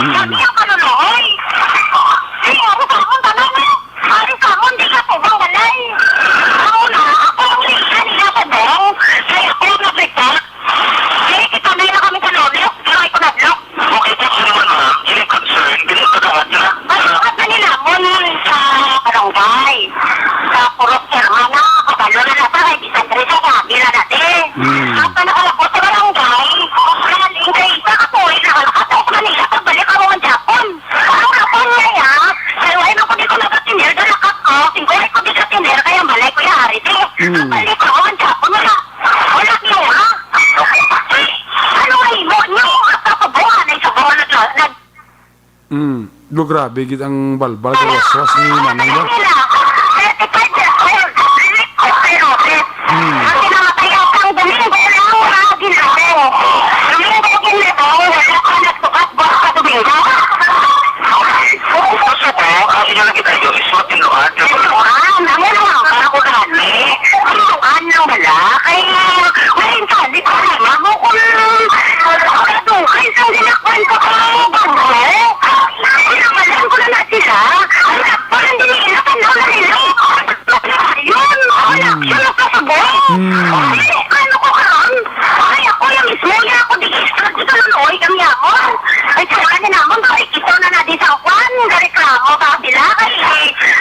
Hmm. Kami ang kaluluoy. Kaya ako, taon, tanan, eh. Ari ka mo, hindi ka po bang balay? Ako na, ako ang lisan niya po bang? Kaya ako ang nag-report. Kaya kita may na kami sa Lolo, pero ay ko na-block. Okay, po, sino man, ma'am? Ilang concern? Pinagpadangat na? Ay, at na nila mo nun sa barangay. Sa Purok Hermana, kabalo na nasa, ay, bisan rin sa sabi na natin. Hmm. At na nakalabot sa barangay, galing kay isa ka po, ay nakalakas sa Manila, pagbalik ako ng Japon. Ang hapon niya, ya, kay wala man ko di ko nagkatiner, dalakat ko, singko ko di katiner, kaya malay ko yari, di. Mm. Ang balik ko, ang Japon, wala. Wala niya, ha? Ano nga imo niyo? Ang kapabuhan ay sa mga nag-, nag- Mm. Lo, grabe gid ang balbal sa waswas ni Manang ba? Nila, thirty-five years old, Rick Cooper Roses. Hmm. Ang kinamatay ang Domingo lang, ah, ginagawa. Domingo, ginagawa, wala pa nagtukat, bukas pa Domingo. Gusto ko, ang inyo lang kita, yung is matinluan. Matinluan, ang inyo lang, para ko gani. Matinluan lang bala, kay, may insan, di ko alam, ako kung, kadugay, sa ginakwan ko, kung, bangko. Pinamalan ko na na sila. Ang sakpan, hindi nila tanaw na nila. Yun, wala Hmm. siya nakasabot. Hmm. Ay, ano ko karon? Ay, ako na mismo, ya ako di extra, di ka man, oy, kami ako. Ay, sa wala na namon, ay, ito na na di sa kwan, reklamo ka sila, kay,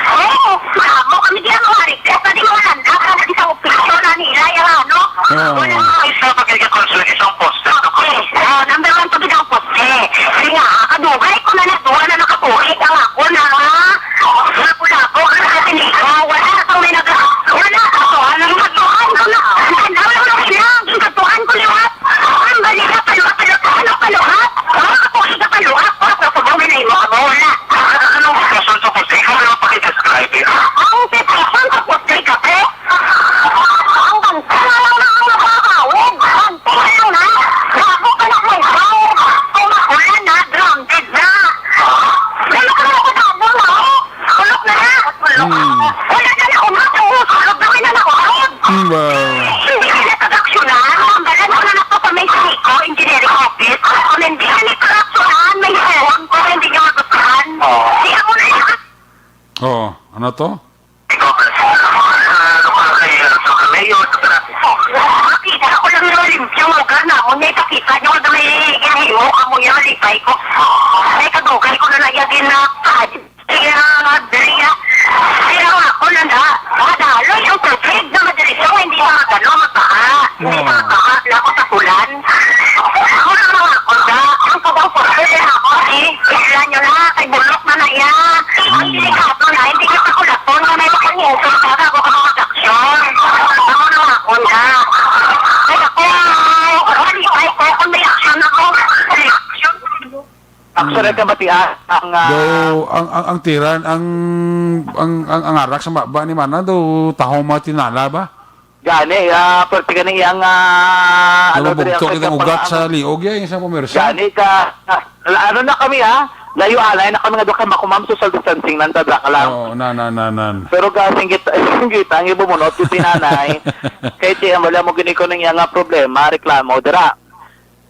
oh, reklamo kami di ako, ari, kaya pwede mo handa, para di sa opisyo na nila, yung ano, Ah. wala. Isa pa kay concern, isang poste. Okay, ah, number one to, bidang poste. Kaya nga, kadugay ko na na, duha na nakatuig ang ako na, ha? Lapu-lapu, ang ating ikaw, wala sa may nag-, wala sa to, ang nagtuan ko na, ang tanaw lang na sila, ang katuan ko liwat. Ang balita, paluhat, paluhat, paluhat, paluhat. Ang ako, isa paluhat, pa, sa subong, may naimo, amo, wala. Anong sitwasyon sa poste? Ikaw na magpakidescribe, eh. Ang sitwasyon sa poste, kape, ang bangko na lang na ang nakakawid. Bangko na lang na. Bago ka na may tao. Kung makuha na, grounded na. Ano ka na sa tabo, no? Kulog na na. Hmm. Wala na na, umat ang uso. Gawin na na, kulog. Hmm, wow. Hindi ka na pag-aksyonan. Ang balan ko na na to sa may siko, engineering office. Kung hindi ka na pag-aksyonan, may tawag ko, hindi ka magustuhan. Oo. Di ako na yan. Oo. Ano to? Ikaw, President. Pero kabatian ang, ah, Daw, ang, ang, ang tiran, ang, ang, ang, ang arak sa baba ni Mana, daw, taho mga tinala ba? Gani, ah, perti gani ang, ah, ano, diri ang Nabubugtok kay itang ugat kapang-, sa liog, ya, yung sa commercial. Gani ka, ah, la-, ano na kami, ha? Layo anay na kami nga duha ka makumam, social distancing lang, dadra ka lang. Oo, na, na, na, na. Pero ga, singgit, singgit, ang ibumunot, yung tinanay. Kay T M, wala mo gini ko nang iya nga problema, reklamo, dira.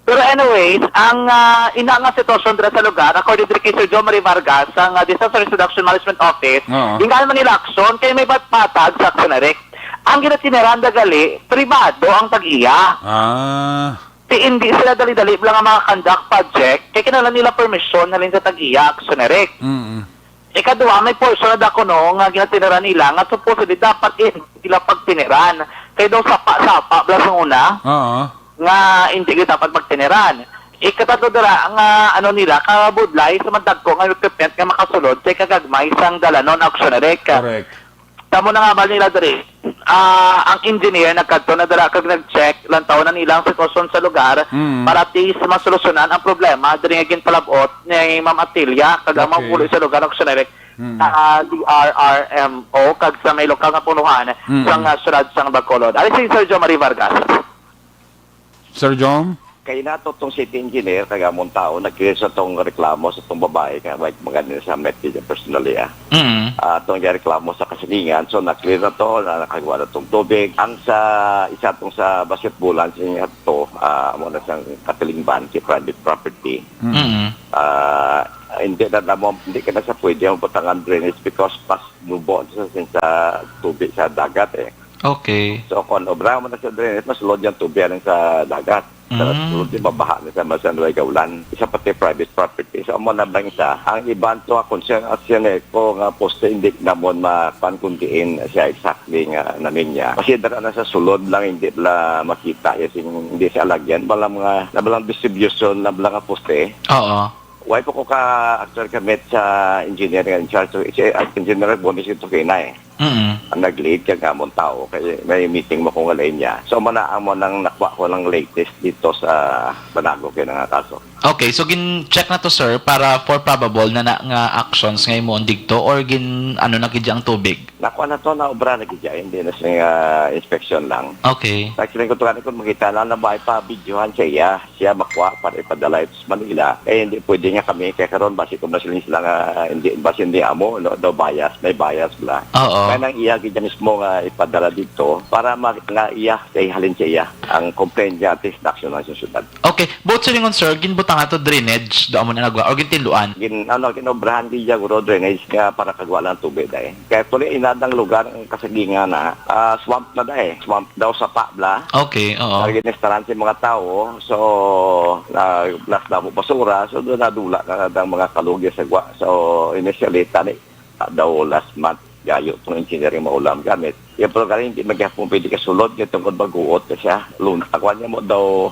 Pero anyways, ang, ah, ina nga sitwasyon dira sa lugar, according diri kay Sir John Marie Vargas, sa, ah, Disaster Risk Reduction Management Office, Oo. gingaan man nila aksyon, kay may patpatag sa aksyon na rin. Ang ginatiniranda gali, pribado ang tag-iya. Ah. Ti hindi sila dali-dali lang ang mga conduct project, kay kinahanglan nila permisyon halin sa tag-iya, aksyon na rin. Mm. Ikaduha, may portion na dako, no, nga ginatiniran nila nga supposedly dapat hindi sila pagtiniran. Kay daw sapa-sapa bala sa una Oo. nga hindi gyud dapat pagtiniran. Ikatatlo dira nga ano nila, kabudlay sa madagko nga equipment nga makasulod sa ikagagmay sang dalanon, aksyon na rin. Correct. Tamo na nga ba nila diri? Ah, ang engineer nagkadto na dira kag nag-check, lantaw na nila ang sitwasyon sa lugar Mm. para at least masolusyonan ang problema diri nga ginpalabot ni Ma'am Atilia kag ang mga Okay. pulis sa lugar, aksyon na rin. Mm. Sa D R R M O kag sa may lokal nga punuhan Mm. sa nga siyudad sang Bacolod. Ari si Sir John Marie Vargas. Sir John? Kay nato tong city engineer kag among tao nag-clear sa tong reklamo sa tong babae nga may magani sa met personally, ah. Mm. Ah, tong reklamo sa kasagingan, so na-clear na to, na nakagawa na tong tubig. Ang sa isa tong sa basketballan sa inyo to, ah, amo na sang katilingban, si private property. Mm. Mm. Ah, hindi na namo, hindi ka na sa pwede ang butangan drainage because pas nubo sa, sa tubig sa dagat, eh. Okay. So, kung obra mo na sa drainage, mas load yung tubig alang sa dagat. Sa Mm. sulod, di ba, baha na sa Masanway Gaulan. Isa pati private property. So, amo na bang isa? Ang iban to, ang concern at siya ko nga poste, hindi namon mapan kung diin siya exactly nga namin niya. Kasi dara na sa sulod lang, hindi bala makita, yes, hindi siya alagyan. Bala mga, na balang distribution, na bala nga poste. Oo. Why po ko ka actual commit sa engineer nga in charge? Si, uh, Engineer Bonis ito kina eh. Mm. Ang nag-lead kag amon tao, kay may meeting mo ko nga lain niya. So, mana amo nang nakuha ko ng latest dito sa Banago kay nga kaso. Okay, so gin-check na to, sir, para for probable na, na nga actions nga imo digto or gin ano na gid ang tubig? Nakuha na to, na obra na gid, hindi na siya, ah, inspection lang. Okay. Actually, kung tuwan ko, makita na na may pa-videohan siya, iya. Siya makuha para ipadala ito sa Manila. Eh, hindi pwede nga kami, kaya karon, basi kung basi sila nga, hindi, basi hindi amo, no? Daw bias, may bias bala. Oo. Kaya nang iya, gid mismo nga ipadala dito, para ma-, nga iya, kay halin siya iya. Ang complaint niya, at least, na action lang sa syudad. Okay, buot silingon, sir, ginbutang ato drainage, do amo na nagwa, o gintinluan? Gin-, ano, ginobrahan gid siya, guro, drainage nga para kagwa lang tubig, dai. Kaya tuloy, inadang lugar, ang kasagingan na, ah, swamp na, dai. Swamp daw sa Pabla. Okay, oo. Naginistaran sa mga tao, so, na, plus damo basura, so, doon nadula na ang mga kalugya sa gwa. So, initially, tani, ah, daw last month, gayo tong engineering maulam gamit. Yung program, hindi magyapon pwede kasulod, yung tungkol baguot na siya. Lun-, ako niya mo daw,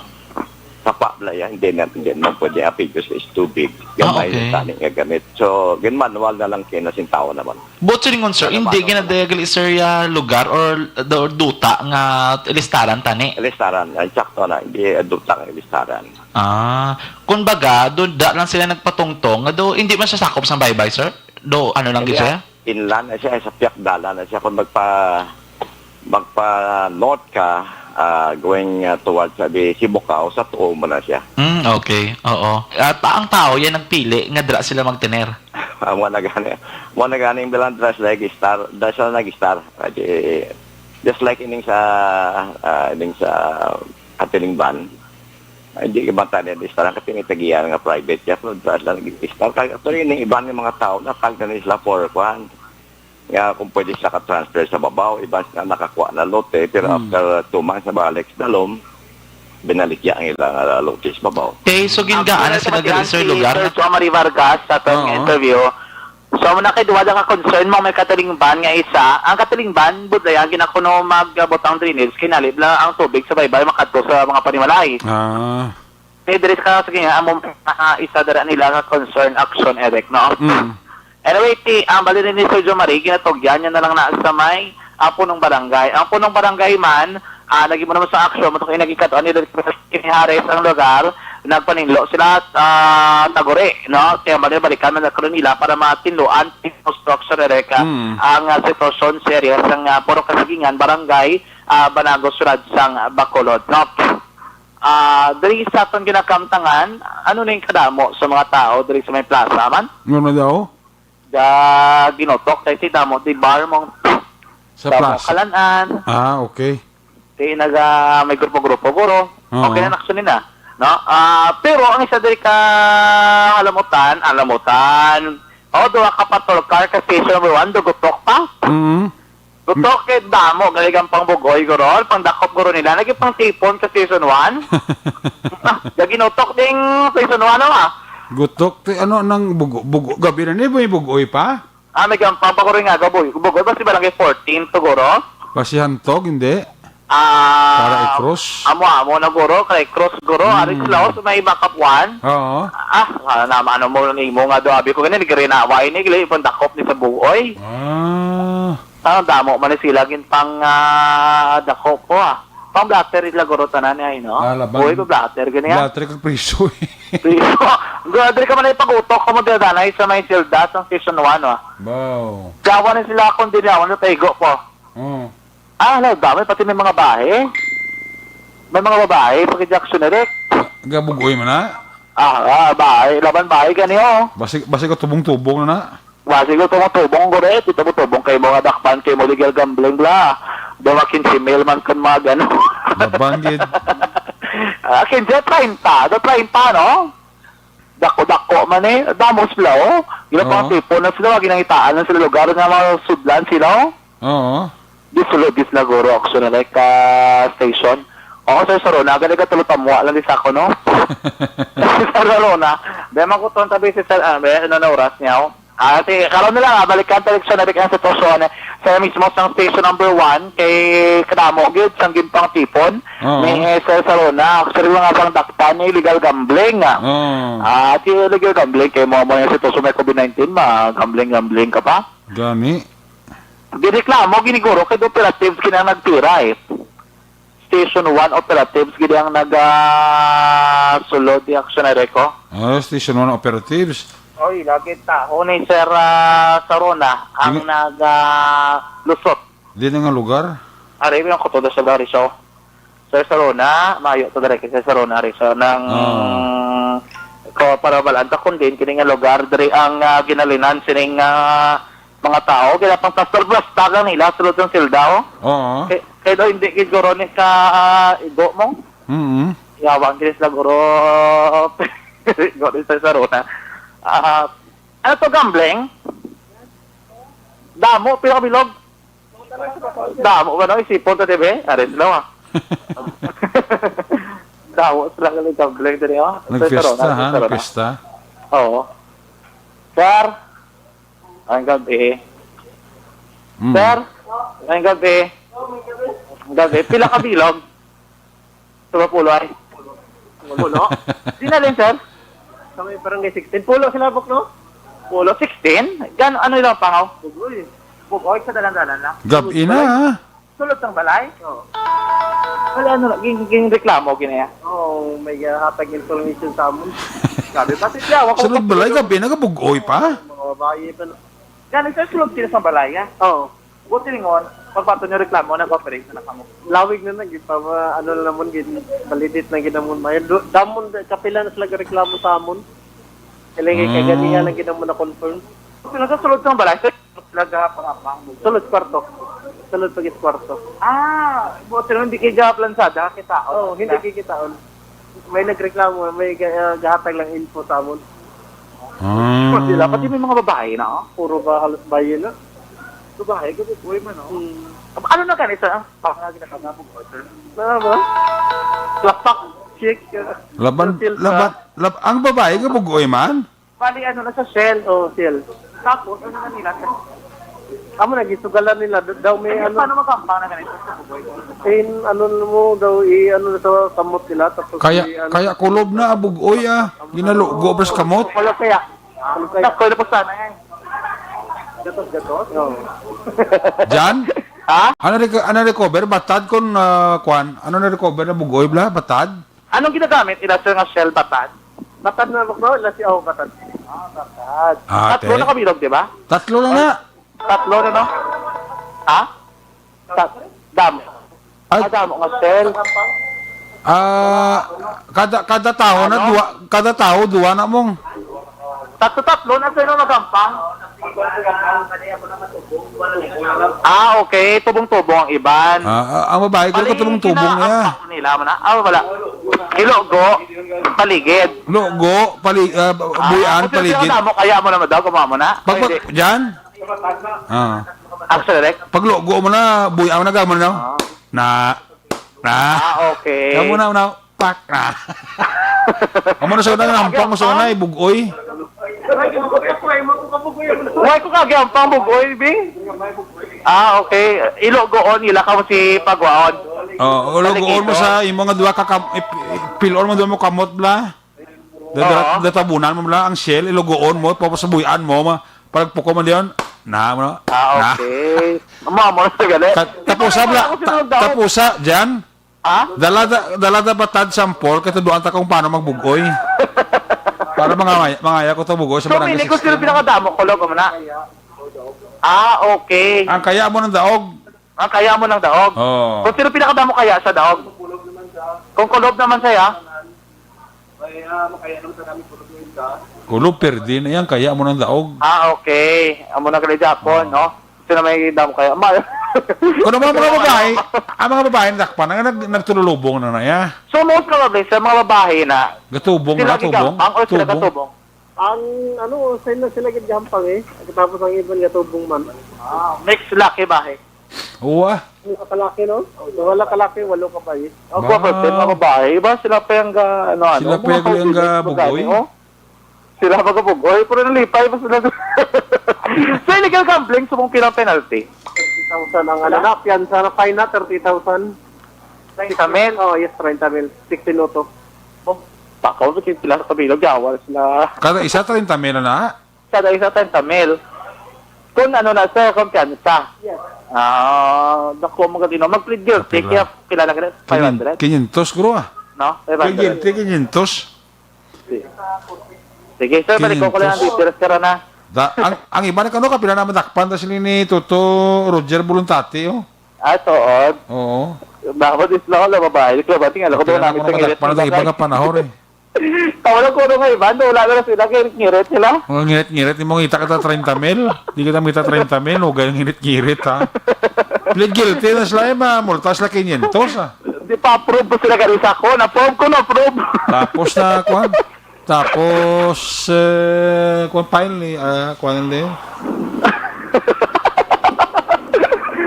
sa Pabla yan, hindi na, hindi na pwede apigos is tubig. Ah, Gamay okay. Tani nga gamit. So, gin-manual na lang kinasintawa naman. Buot silingon, sir, Ano hindi ba, ano gina ba? Diagal, sir, ya lugar or, or duta nga ilistaran tani? Ilistaran, ah, sakto na, hindi, ah, duta nga ilistaran. Ah, kumbaga, do, da lang sila nagpatungtong, nga do, hindi man siya sakop sa baybay, sir? Do, ano lang gid Hindi, siya? Inland na siya, sa Piakdalan na siya. Kung magpa, magpa-north ka, ah, going, ah, towards, sabi, Sibucao, sa tuo mo na siya. Mm, okay. Oo. At ang tao, yan nagpili, nga dira sila magtener. Ah, mo na gani. Mo na gani, yung bilang dress like star, dress na nag-star. Ah, di, just like ining sa, ah, ining sa Katilingban, ah, hindi ka banta niya, star ang katingin tagiyan nga private, kaya kung dress lang nag-star. Kaya actually, ining iban nga mga tao, natag na ni sila for, kuhan, nga kung pwede sila ka-transfer sa babaw, iban sila nakakuha na lote, pero Hmm. after two months, nabalik sa dalom, binaligya ang ilang, ah, lote sa babaw. Okay, so gingaan na Ang sila diri, sir, si lugar Sir na Jomari Vargas sa atong Oo. interview. So, muna kay duwa ka concern mo may katilingban nga isa. Ang katilingban, budlay ang ginakuno magbutang drainage, kinalib lang ang tubig sa baybay makadto sa mga panimalay. Ah. Ni diri sa sige nga, amo, ah, isa dira nila nga concern action, Eric, no? Mm. Anyway, ti, ang bali ni Sir Jomari, ginatugyan niya na lang na sa may, ah, punong barangay. Ang punong barangay man, ah, naging mo naman sa aksyon, mo kay naging katuan ni Kini Harris ang lugar, nagpaninlo sila, ah, taguri, no? Kaya bali-, balikan man ako nila para matinluan, construction, Erica, Mm. ang, ah, sitwasyon, serye, sa, ah, Purok Kasigingan, Barangay, ah, Banago, Siyudad sang Bacolod, no? Ah, diri sa aton ginakamtangan, ano na yung kadamo sa mga tao diri sa may plaza man? Ano na daw? Ga ginutok kay si damo di bar mong Sa damo plaza. Kalan-an. Ah, okay. Di naga may grupo-grupo, guro. Oo. Okay na, action na. No? Ah, pero ang isa diri ka alamutan, alamutan. Oh, duha ka patrol car ka station number one, dugutok pa. Mm. Gutok kay damo, galing ang pangbugoy, guro. Pangdakop, guro, nila. Naging pang tipon sa season one. Ah, gaginutok ding season one, ah. Gutok, ti, ano, nang bugo, bugo, gabi na ni, may bugoy pa? Ah, may gampang pa, guro, nga, gaboy. Bugoy ba si Barangay fourteen to, guro? Basi Hantog, hindi? Ah, Para i-cross? Amo, amo na, guro. Kay cross, guro. Ari Mm. sila, oh, sa may backup one. Oo. Ah, ah, na, ano mo, nimo nga do, abi ko, ganyan, nagrinaway, ni, gali, pangdakop ni sa bugoy. Ah. Ah, damo man ni sila gin pang, ah, dako ko, ah. Pang blatter ila, guro, tanan niya, eh, no? Ah, laban. Uy, blatter gani, ah. Blatter kag priso, eh. Priso. Guro, diri ka man ay pag-utok ka mo, danay sa may Silda, sa season one, ah. Wow. Dawa na sila kung di niya, ano, taigo ko. Oh. Ah, hala, dami, pati may mga bahay. May mga babae, pag-Jackson, Eric. Gabugoy man na? Ah, ah, bahay, laban bahay gani, oh. Basig, basig ko tubong-tubong na na. Basig ko tubong-tubong, guro, eh. Tubong-tubong kay mo nga dakpan, kay mo legal gambling, bla. Daw makin si Mel man kun mag, ano. Laban gid. Ah, kinsa, treinta, do treinta, no? Dako-dako man, eh. Damo sila, oh. Gila pa ang Oo. tipo na sila, ginangitaan lang sila lugar nga mga sudlan sila, oh. Oo. Di sulod, di sila, guro, action na, like, ah, station. Oo, sir, sa Rona, gani ka tulo tamwa lang di sa ako, no? Sa Rona, di man ko ton tabi si sir, ah, may, ano na oras niya, oh. Ah, sige, karon na lang, ah, balikan ta sa nabik ang sitwasyon, eh. Sa mismo sang station number one, kay kadamo gyud sang ginpang tipon, Oo. may, eh, sa, sa Rona, actually, mga pang dakpan, illegal gambling, ah. Oo. Ah, si illegal gambling, kay mo, mo yung sitwasyon may covid nineteen, ma-gambling-gambling ka pa. Gani. Gireklamo, giniguro, kay operatives gid ang nagtira, eh. Station one operatives gid ang nagasulod di aksyon, Erico. Ah, Station one operatives. Oy, lagi taho ni Sir, ah, Sarona ang Dili- nagalusot. Di na nga lugar? Ari, yung kuto sa Gariso. Sir Sarona, mayo to diri kay Sir Sarona, Rizal, nang Ah. ko para balaan ta kung diin kini nga lugar, diri ang, ah, ginalinan sining, ah, mga tao, kaya pang pastor, basta lang nila, sulod ng silda, oh. Oo. Kay, kay daw hindi gid guro ni sa, ah, igo mo. Mm-mm. Yawa ang ginis na guro. Igo ni Sir Sarona. Ah, ano to, gambling? Damo, pila ka bilog? Damo ba, no? Isipon ta, dibe? Aris lang, ah. Damo sila ka nagkabling diri, oh. Nagfiesta, Sa Sarona, ha? Sa Sarona. Nagfiesta? Oo. Sir, ang gabi. Mm. Sir, ang gabi. Ang gabi. Pila ka bilog? Sa Mapulay. Pulo? Di na rin, sir. Sa may barangay sixteen. Pulo sila, Bok, no? Pulo, sixteen? Gan-, ano ilang pangaw? Bugoy. Bugoy sa dalan-dalan lang. Gabi na, Balay. ah. Sulod sang balay? Oo. Wala, ano, ging-, ging-, reklamo, ginaya. Oo, may, ah, hatag information sa amon. Sabi, pati siya, wala ko Sulod balay, kapatid. Gabi na, gabugoy pa? Mga babae pa, no? Gani, sir, sulod sila sa balay, ha? Oo. Buti ningon, pagbato nyo reklamo, nag-operate na kamo. Lawig na nag-, pa, ma-, ano na naman, gin-, validate na ginamon. May do-, damon, kapila na sila reklamo sa amon. Kailangan kay Mm. gani nga lang ginamon na confirm. Sila sa sulod sa balay, sir, sila gahapang-hapang. Sulod kwarto. Sulod pag kwarto. Ah, buti naman, hindi kayo gahap lansada, kita. Oo, hindi kikitaon. May nagreklamo, may ga-, ah, gahatag lang info sa amon. Ah. Sila, pati may mga babae na, oh. Puro ba halos bayan na? Babae, gabugoy man, oh. Hmm. Ano na gani, sir? Ang pangagi na kagabog, oh, sir. Ano ba? Lapak. Chick, uh, Laban, Brazil, laban, uh, lab-, ang babae, gabugoy man? Bali, ano na sa Shell? Oh, Shell. Tapos, ano na nila, sir? Amo na, gisugalan nila. D-, daw may Ay, ano. Paano magkampang na ganito sa bugoy? In, ano mo daw, i-, ano na sa kamot nila, tapos Kaya, i-, ano. Kaya kulob na, bugoy, ah. Ginalugo, pres kamot. Wala kaya. Ano kaya? Tapos, na po sana, eh. Gatos, gatos? Oo. Jan? Ha? Ano rec-, ano recover? Batad kon, ah, kwan? Ano na recover na bugoy, bla? Batad? Anong ginagamit nila, sir, nga shell? Batad? Batad na, bro. Lasi, oh, batad. Ah, batad. Ah, Tatlo okay. na kabilog, di ba? Tatlo lang na. Tatlo na, no? Ha? Tat damo. Ay. Ah, damo nga shell. Ah, kada, kada tawo na Ano? duwa, kada tawo duwa na mong. Tatlo-tatlo na sila nagampang. Ah, okay. Tubong-tubong ang iban. Ah, ah, ang babae ko, Bali, katubong-tubong niya. Ginaampak nila mo na. Ah, wala. Ilogo, paligid. Logo, pali, ah, Ah, buyan, kung sino paligid. Damo, kaya mo naman daw, kumuha mo na. Pag, pag, Pwede. Dyan? Ah. Ang select? Pag logo mo na, buyan mo na, gamo na. Ah. Na. Na. Ah, okay. Gamo na, na. Pak na. Amo na sa una nga hampang, sa una, ibugoy. Why ko kagi hampang bugoy, Bing? Ah, okay. Ilogoon, ila ka mo si pagwaon. Oh, ulogoon mo sa imo nga duha ka kam-, ip-, ip-, pilon mo duha mo kamot bla. Da-, da-, Oo. Databunan mo bla ang shell, ilogoon mo, tapos buyan mo, ma-, palagpuko man diyon. Na, mo na. Ah, Na. Okay. Amo, amo na sa gali. Ta-, tapusa bla, Ako ta-, sinugdaon. Tapusa, Jan. Ha? Dala da, dala da batad sample, kay tuduan ta kung paano magbugoy. Para mangaya, mangaya ko ta bugoy sa So, barangay meaning kung sino sixteen. Pinakadamo, kulog mo na. Ah, okay. Ang kaya mo ng daog. Ang kaya mo ng daog. Oo. Kung sino pinakadamo kaya sa daog? Kung kulob naman saya. Kulob, perde na yan, kaya mo ng daog. Ah, okay. Amo na gali Japon, Oo. No? Sino may damo kaya? Ma- Kung ang mga, mga babae, ang mga babae nadakpan, ang nag-, nagtululubong na na ya. So, most probably, sa mga babae na, Gatubong sila na, tubong? Gigampang o sila Tubong. Gatubong? Ang, ano, sila, sila gid gampang eh. Tapos ang iban gatubong man. Ah, mixed lucky ba eh? Uwa. Walo ka kalaki, no? Wala kalaki, walo ka bayi. Ang Ba- kuha pa, mga babae, iba sila pa yung ga-, ano, ano, Sila pa mga yung ga-, bugoy. Babae, oh. Sila magabugoy, pero nalipay pa sila. So, illegal gambling, subong pila penalty? Thirty thousand ang ano na, piyansa na, fine na, thirty thousand. Treinta mil? Oh, yes, treinta mil. Sixteen Lotto. Oh, baka mo, pila sa kabilog, yawa sila. Kada isa, treinta mil na? Kada isa, treinta mil. Kung ano na, sir, kumpiyansa. Yes. Ah, dako mo gatino. Mag-plead guilty, Kapila? Kaya pila lang ganun? Five hundred? Quinientos, guro, ah. No? Five hundred. Plead guilty, quinientos. Sige. Sige, sir, balik ko, ko lang ang Quinientos. Details, sir, na. Da, ang, ang iba na kano, kapila na madakpan, ta sila ni Toto Roger Buluntati, oh. Ah, tuod. Oo. Dapat is lang, wala, babae. Ikaw, bating, alam ko, Kapila doon na namin ako sa ngirit madakpan, nila, ang iba guys. Nga panahon, eh. Tawala ko nga iba, no, wala na sila, ngirit-ngirit sila. Mga ngirit-ngirit, yung mga ngita ka ta treinta mil. Di kita mita treinta mil, huwag kayong ngirit-ngirit, ha. Plead guilty na sila, eh, ma-, multa sila quinientos, ah. Di pa approve ba sila gani sa ako? Na-approve ko, na-approve. Tapos na, kuwan. Tapos, eh, kuwan, file ni, ah, kuwan, hindi.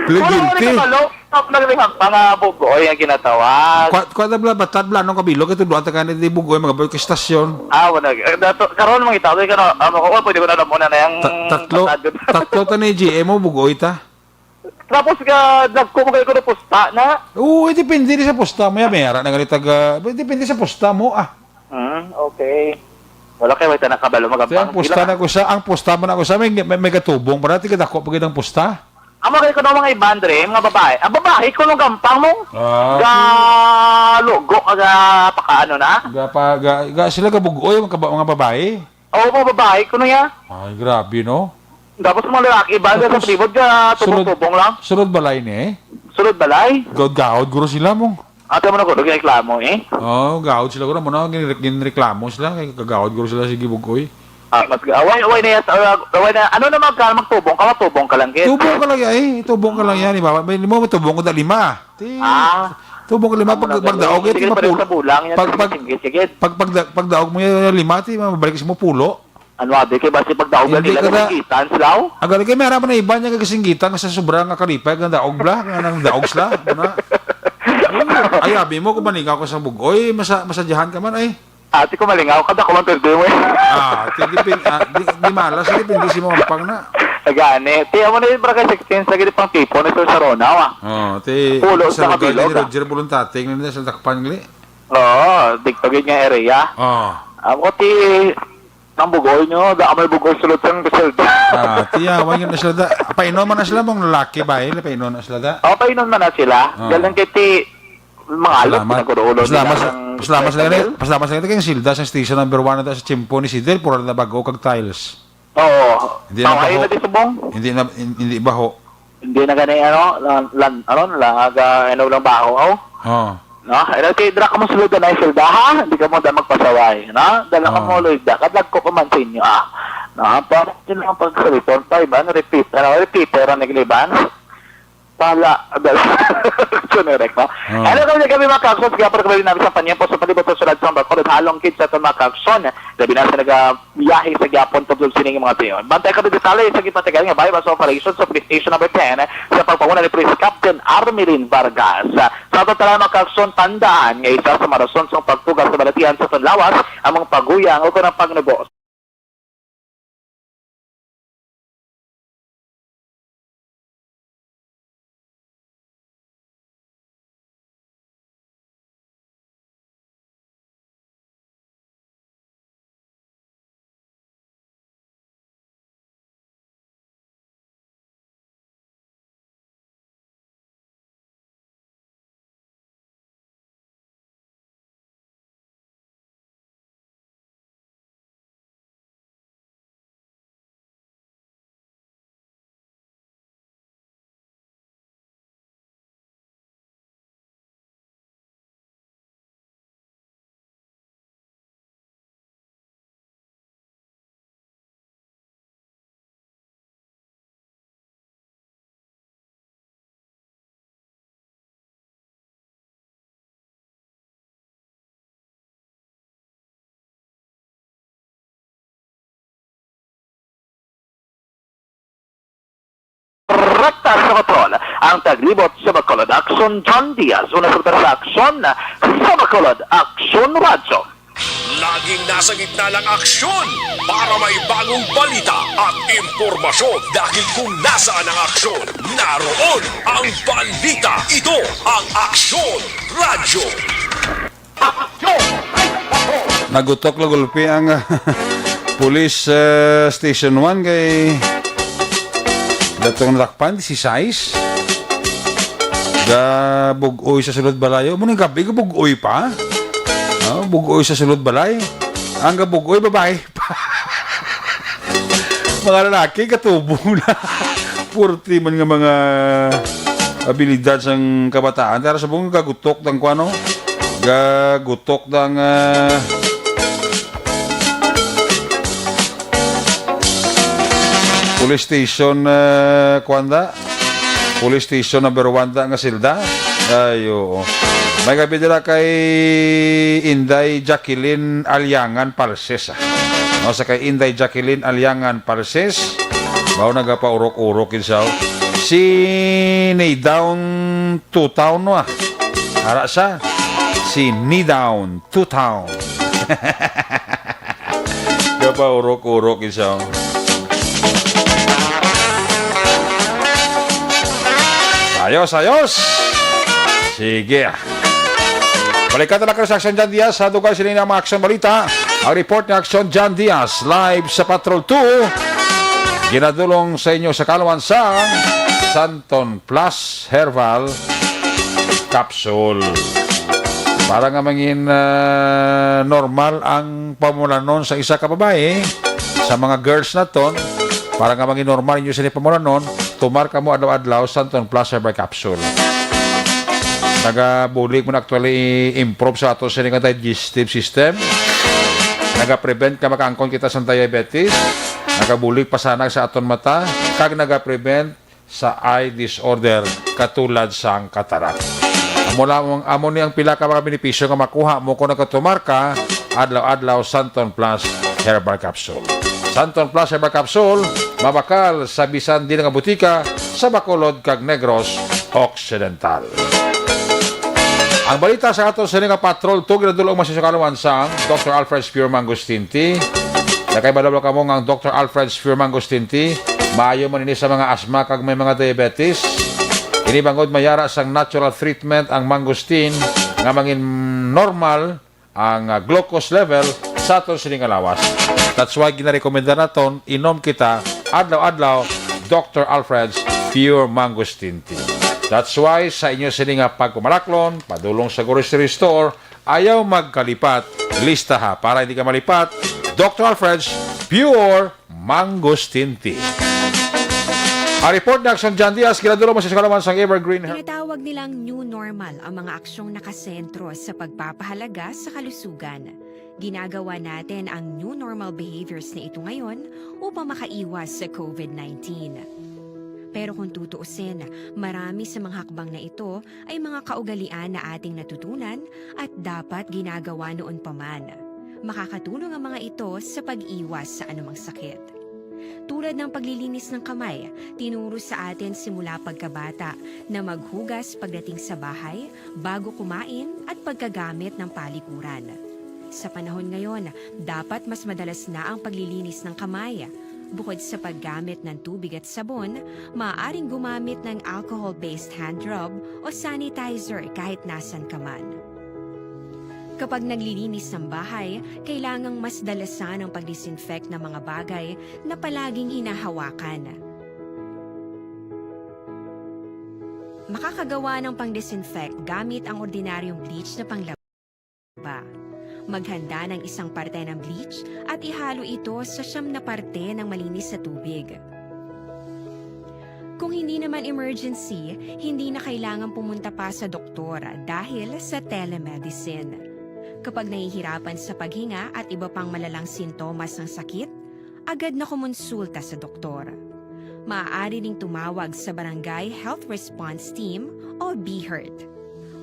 Plead Wala, wala guilty. Ka palo. Top na rin ang mga bugoy ang ginatawag. Kuwan, kuwan na bla, batad bla, anong kabilog? Ito, duwata ka na di bugoy, mga boy, ka istasyon. Ah, wala. Eh, dato, karon, mga itaw, ka na, ah, makuha, pwede ko na alam mo na na yung Ta-, tatlo, batad. Tatlo ta ni G M mo, bugoy ta. Tapos ka, nagkumagay ko na pusta na. Oo, eh, depende rin sa pusta mo yan. May ara na ganit taga, depende sa pusta mo, ah. Hmm, okay. Wala kayo, wala na kabalo, Kaya ang magabang. Pusta Ilang na ko sa, ang pusta man ako sa, may, may, may gatubong. Para tigil ako, pag ang pusta. Amo kay kuno mga iban dre, mga babae. Ang babae kuno gampang mo. Ah. Ga logo, ga pakaano na. Ga pa, ga, ga sila gabugoy, mga kaba-, mga babae. Oo, mga babae kuno ya. Ay, grabe, no? Tapos mga lalaki, iban sa Tapos, plibod, ga sulod, tubong-tubong lang. Sulod balay ni, eh? Sulod balay? Gaod-gaod, guro sila mong. Ate mo na ko, nagreklamo, eh? Oo, gaod sila, guro. Muna, ginre-, ginreklamo sila. Kay kagaod, guro sila, sige, bugoy. Ah, mas, away, away na yan. Ah, away na. Ano naman ka, magtubong ka, matubong ka lang, gid. Tubong ka lang, eh. Tubong ka lang yan, di ba? May lima, matubong ko na lima. Ti, Ah. Tubong ka lima, Amo pag, na, pag daog, ganyan. eh, ti Sige, pareho mapulo. Sa bulang yan. Pag, pag, Sige, sige. Pag, pag, pag daog mo yan, lima, ti, mabalik sa mo pulo. Ano, abi, kay basi pagdaog Hindi nila, ka na kasinggitan sila, oh. Ang galing kay may harapan na iba niya kasinggitan sa sobra nga kalipay, nga daog bla, nga nang daog sila, ano na. Ay, abi mo, kung malingaw ka sa bugoy, masa-, masadyahan ka man, ay. Ate ko malingaw, kada ko man perde mo, eh. Ah, ti, depend-, ah, di, di malas, depende si Mampang na. Gani. Ti, amo na yung barangay sixteen, sa gili pang tipo, ni Sir Saronaw, ah. Oh, ti, Pulo sa sa lugar kabilog, ni ah. Roger Voluntating, na sa Dakpan, gali. Oo, digpagid nga area. Oh. Amo ti, Ang bugoy nyo, da may bugoy sulod sang Griselda. Ah, tiya, wala na sila da. Painon man na sila, mong lalaki ba, eh? Painon na sila da. O, painon man na sila. Ah. Galing kay ti, mga alot, Salamat. Pinagulo-ulo Salamat nila sa, ng Pasalamat sa langit, pasalamat sa langit kay ang silda sa station number one na sa Chimpo ni Sidel, pura na bag-o kag tiles. Oo. Hindi na Tawain baho. na di subong. Hindi na, hin-, hindi baho. Hindi na gani, ano, lan-, lan-, ano, laga, ano lang baho, oh. Oh. No? Ano, kay dra ka mo sulod na silda, ha? Hindi ka mo da magpasaway, no? Dala ka Oh. mo, Lloyd, da. Kadlag ko pa man sa inyo, ah. No? Para yun lang pag return five, ano, repeat, ano, repeater ang nagliban. Pala, Sunirek, no? Oh. Hello, kami, kami, mga Kaksons, kaya para kami namin sa paniyempo sa palibot sa sulod sa Bacolod, halong kids sa itong mga Kakson. Labi na sa nagabiyahe sa Japon, tubsob sining mga tuyo. Bantay kami detalye sa gipatagal nga buy-bust operation sa police station number ten sa pagpanguna ni Police Captain Armelin Vargas. Sa aton tanan, mga Kakson, tandaan nga isa sa mga rason sa pagtuga sa balatian sa itong lawas ang mga paguyang o kanang pagnubo. Rekta sa kontrol ang taglibot sa Bacolod Aksyon, John Diaz. Una sa lugar sa aksyon sa Bacolod Aksyon Radyo. Laging nasa gitna ng aksyon para may bagong balita at impormasyon, dahil kung nasaan ang aksyon, naroon ang balita. Ito ang Aksyon Radyo. Nagutok na gulpi ang, ah, police, ah, Station one kay datong natakpan, disisais. Ga bug-oy sa sulod balay. Amo ning gabi, ga bug-oy pa. Oh, bug-oy sa sulod balay. Ang ga bug-oy, babae pa. Mga lalaki, katubo na. Purti man nga mga abilidad sang kabataan. Tara, subong gagutok dang kuano? Gagutok dang, ah, police station, ah, kuan da? Police station number one da nga silda? Ay, oo. May gabi dira kay Inday Jacqueline Aliangan Palses, ah. No, sa kay Inday Jacqueline Aliangan Palses, mao nagapaurok-urok gid siya, oh. Si Ni Down Two Town, no, ah. Ara siya, si Ni Down Two Town. Gapaurok-urok gid siya, oh. Ayos, ayos. Sige, ah. Balikan ta lang karon sa Aksyon John Diaz sa dugang sini nga mga aksyon balita. Ang report ni Aksyon John Diaz, live sa Patrol two. Ginadulong sa inyo sa kaluan sa Santon Plus Herbal Capsule. Para nga mangin, ah, normal ang pamulanon sa isa ka babayi, sa mga girls naton, para nga mangin normal inyo sini pamulanon, tumar kamo adlaw-adlaw Santon Plus Herbal Capsule. Nagabulig man actually improve sa ato sini nga digestive system. Naga-prevent nga makaangkon kita sa diabetes. Nagabulig pasanag sa aton mata, kag naga-prevent sa eye disorder katulad sang cataract. Amo lamang, amo ni ang pila ka mga benepisyo nga makuha mo kung nagatumar ka adlaw-adlaw Santon Plus Herbal Capsule. Santon Plus Herbal Capsule, mabakal sa bisan diin nga butika sa Bacolod kag Negros Occidental. Ang balita sa aton sini nga Patrol two, ginadulong man sa kaluan sang Doctor Alfred's Pure Mangosteen Tea. Nakahibalo ba kamo nga ang Doctor Alfred's Pure Mangosteen Tea maayo man ini sa mga asma kag may mga diabetes? Ini bangod may ara sang natural treatment ang mangosteen nga mangin normal ang, ah, glucose level sa aton sini nga lawas. That's why ginarekomenda naton inom kita adlaw-adlaw Doctor Alfred's Pure Mangosteen Tea. That's why sa inyo sini nga pagpamalaklon, padulong sa grocery store, ayaw magkalipat. Lista ha, para hindi ka malipat. Doctor Alfred's Pure Mangosteen Tea. Ang report ni Action John Diaz, ginadula mo sa eskwelahan sang Evergreen Her- Tinatawag nilang new normal ang mga aksyong nakasentro sa pagpapahalaga sa kalusugan. Ginagawa natin ang new normal behaviors na ito ngayon upang makaiwas sa covid nineteen. Pero kung tutuusin, marami sa mga hakbang na ito ay mga kaugalian na ating natutunan at dapat ginagawa noon pa man. Makakatulong ang mga ito sa pag-iwas sa anumang sakit. Tulad ng paglilinis ng kamay, tinuro sa atin simula pagkabata na maghugas pagdating sa bahay, bago kumain, at pagkagamit ng palikuran. Sa panahon ngayon, dapat mas madalas na ang paglilinis ng kamay. Bukod sa paggamit ng tubig at sabon, maaaring gumamit ng alcohol-based hand rub o sanitizer kahit nasan ka man. Kapag naglilinis ng bahay, kailangang mas dalasan ang pag-disinfect ng mga bagay na palaging hinahawakan. Makakagawa ng pang-disinfect gamit ang ordinaryong bleach na panglaba. Maghanda ng isang parte ng bleach at ihalo ito sa siyam na parte ng malinis na tubig. Kung hindi naman emergency, hindi na kailangan pumunta pa sa doktor dahil sa telemedicine. Kapag nahihirapan sa paghinga at iba pang malalang sintomas ng sakit, agad na kumonsulta sa doktor. Maaari ring tumawag sa Barangay Health Response Team o BHERT.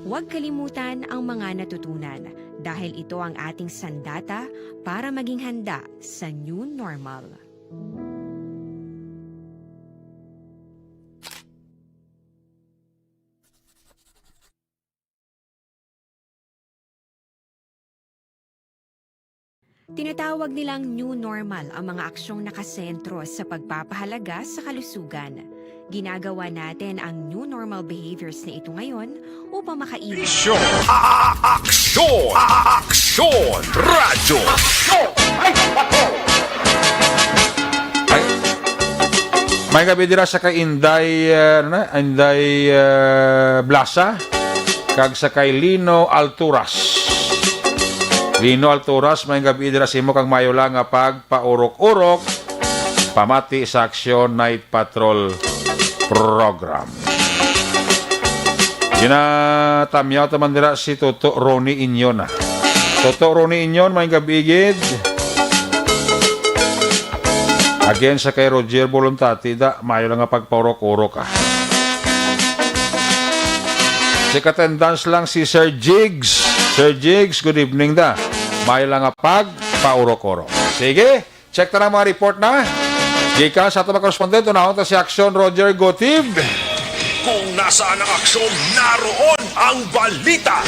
Huwag kalimutan ang mga natutunan dahil ito ang ating sandata para maging handa sa new normal. Tinatawag nilang new normal ang mga aksyong nakasentro sa pagpapahalaga sa kalusugan. Ginagawa natin ang new normal behaviors na ito ngayon upang makaiwas. Aksyon! A-, a-, aksyon! A-, a-, aksyon! Radyo! Aksyon! Ay, ako! Ay. May gabi dira sa kay Inday, uh, ano na? Inday, uh, Blasa. Kag sa kay Lino Alturas. Lino Alturas, may gabi dira sa imo kag mayo lang nga pagpaurok-urok. Pamati sa Aksyon Night Patrol Program. Ginatamyaw ta man dira si Toto Ronnie Inyona. Toto Ronnie Inyon, may gabi gid. Again, sa kay Roger Bolontati, da, mayo lang nga pagpaurok-urok, ah. Check attendance lang si Sir Jigs. Sir Jigs, good evening da. Mayo lang nga pagpaurok-urok. Sige, check ta na mga report na. Gikan sa ato mga korespondente, unahon ta si Aksyon Roger Gotib. Kung nasaan ang aksyon, naroon ang balita.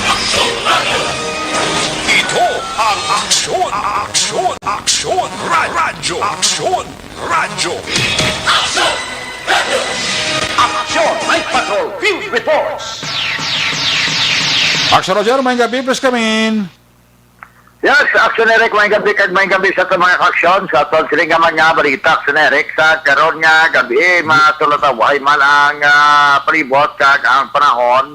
Ito ang Aksyon, Aksyon, Aksyon, Ra-, Radyo, Aksyon, Radyo. Aksyon! Radyo! Aksyon! Night Patrol Field Reports! Aksyon Roger, may gabi, please come in. Yes, Aksyon Eric, may gabi kag may gabi sa aton mga aksyon, sa aton siling nga mga balita, Aksyon Eric, sa karon nga gabi, masulataw ay man ang, ah, palibot kag ang panahon.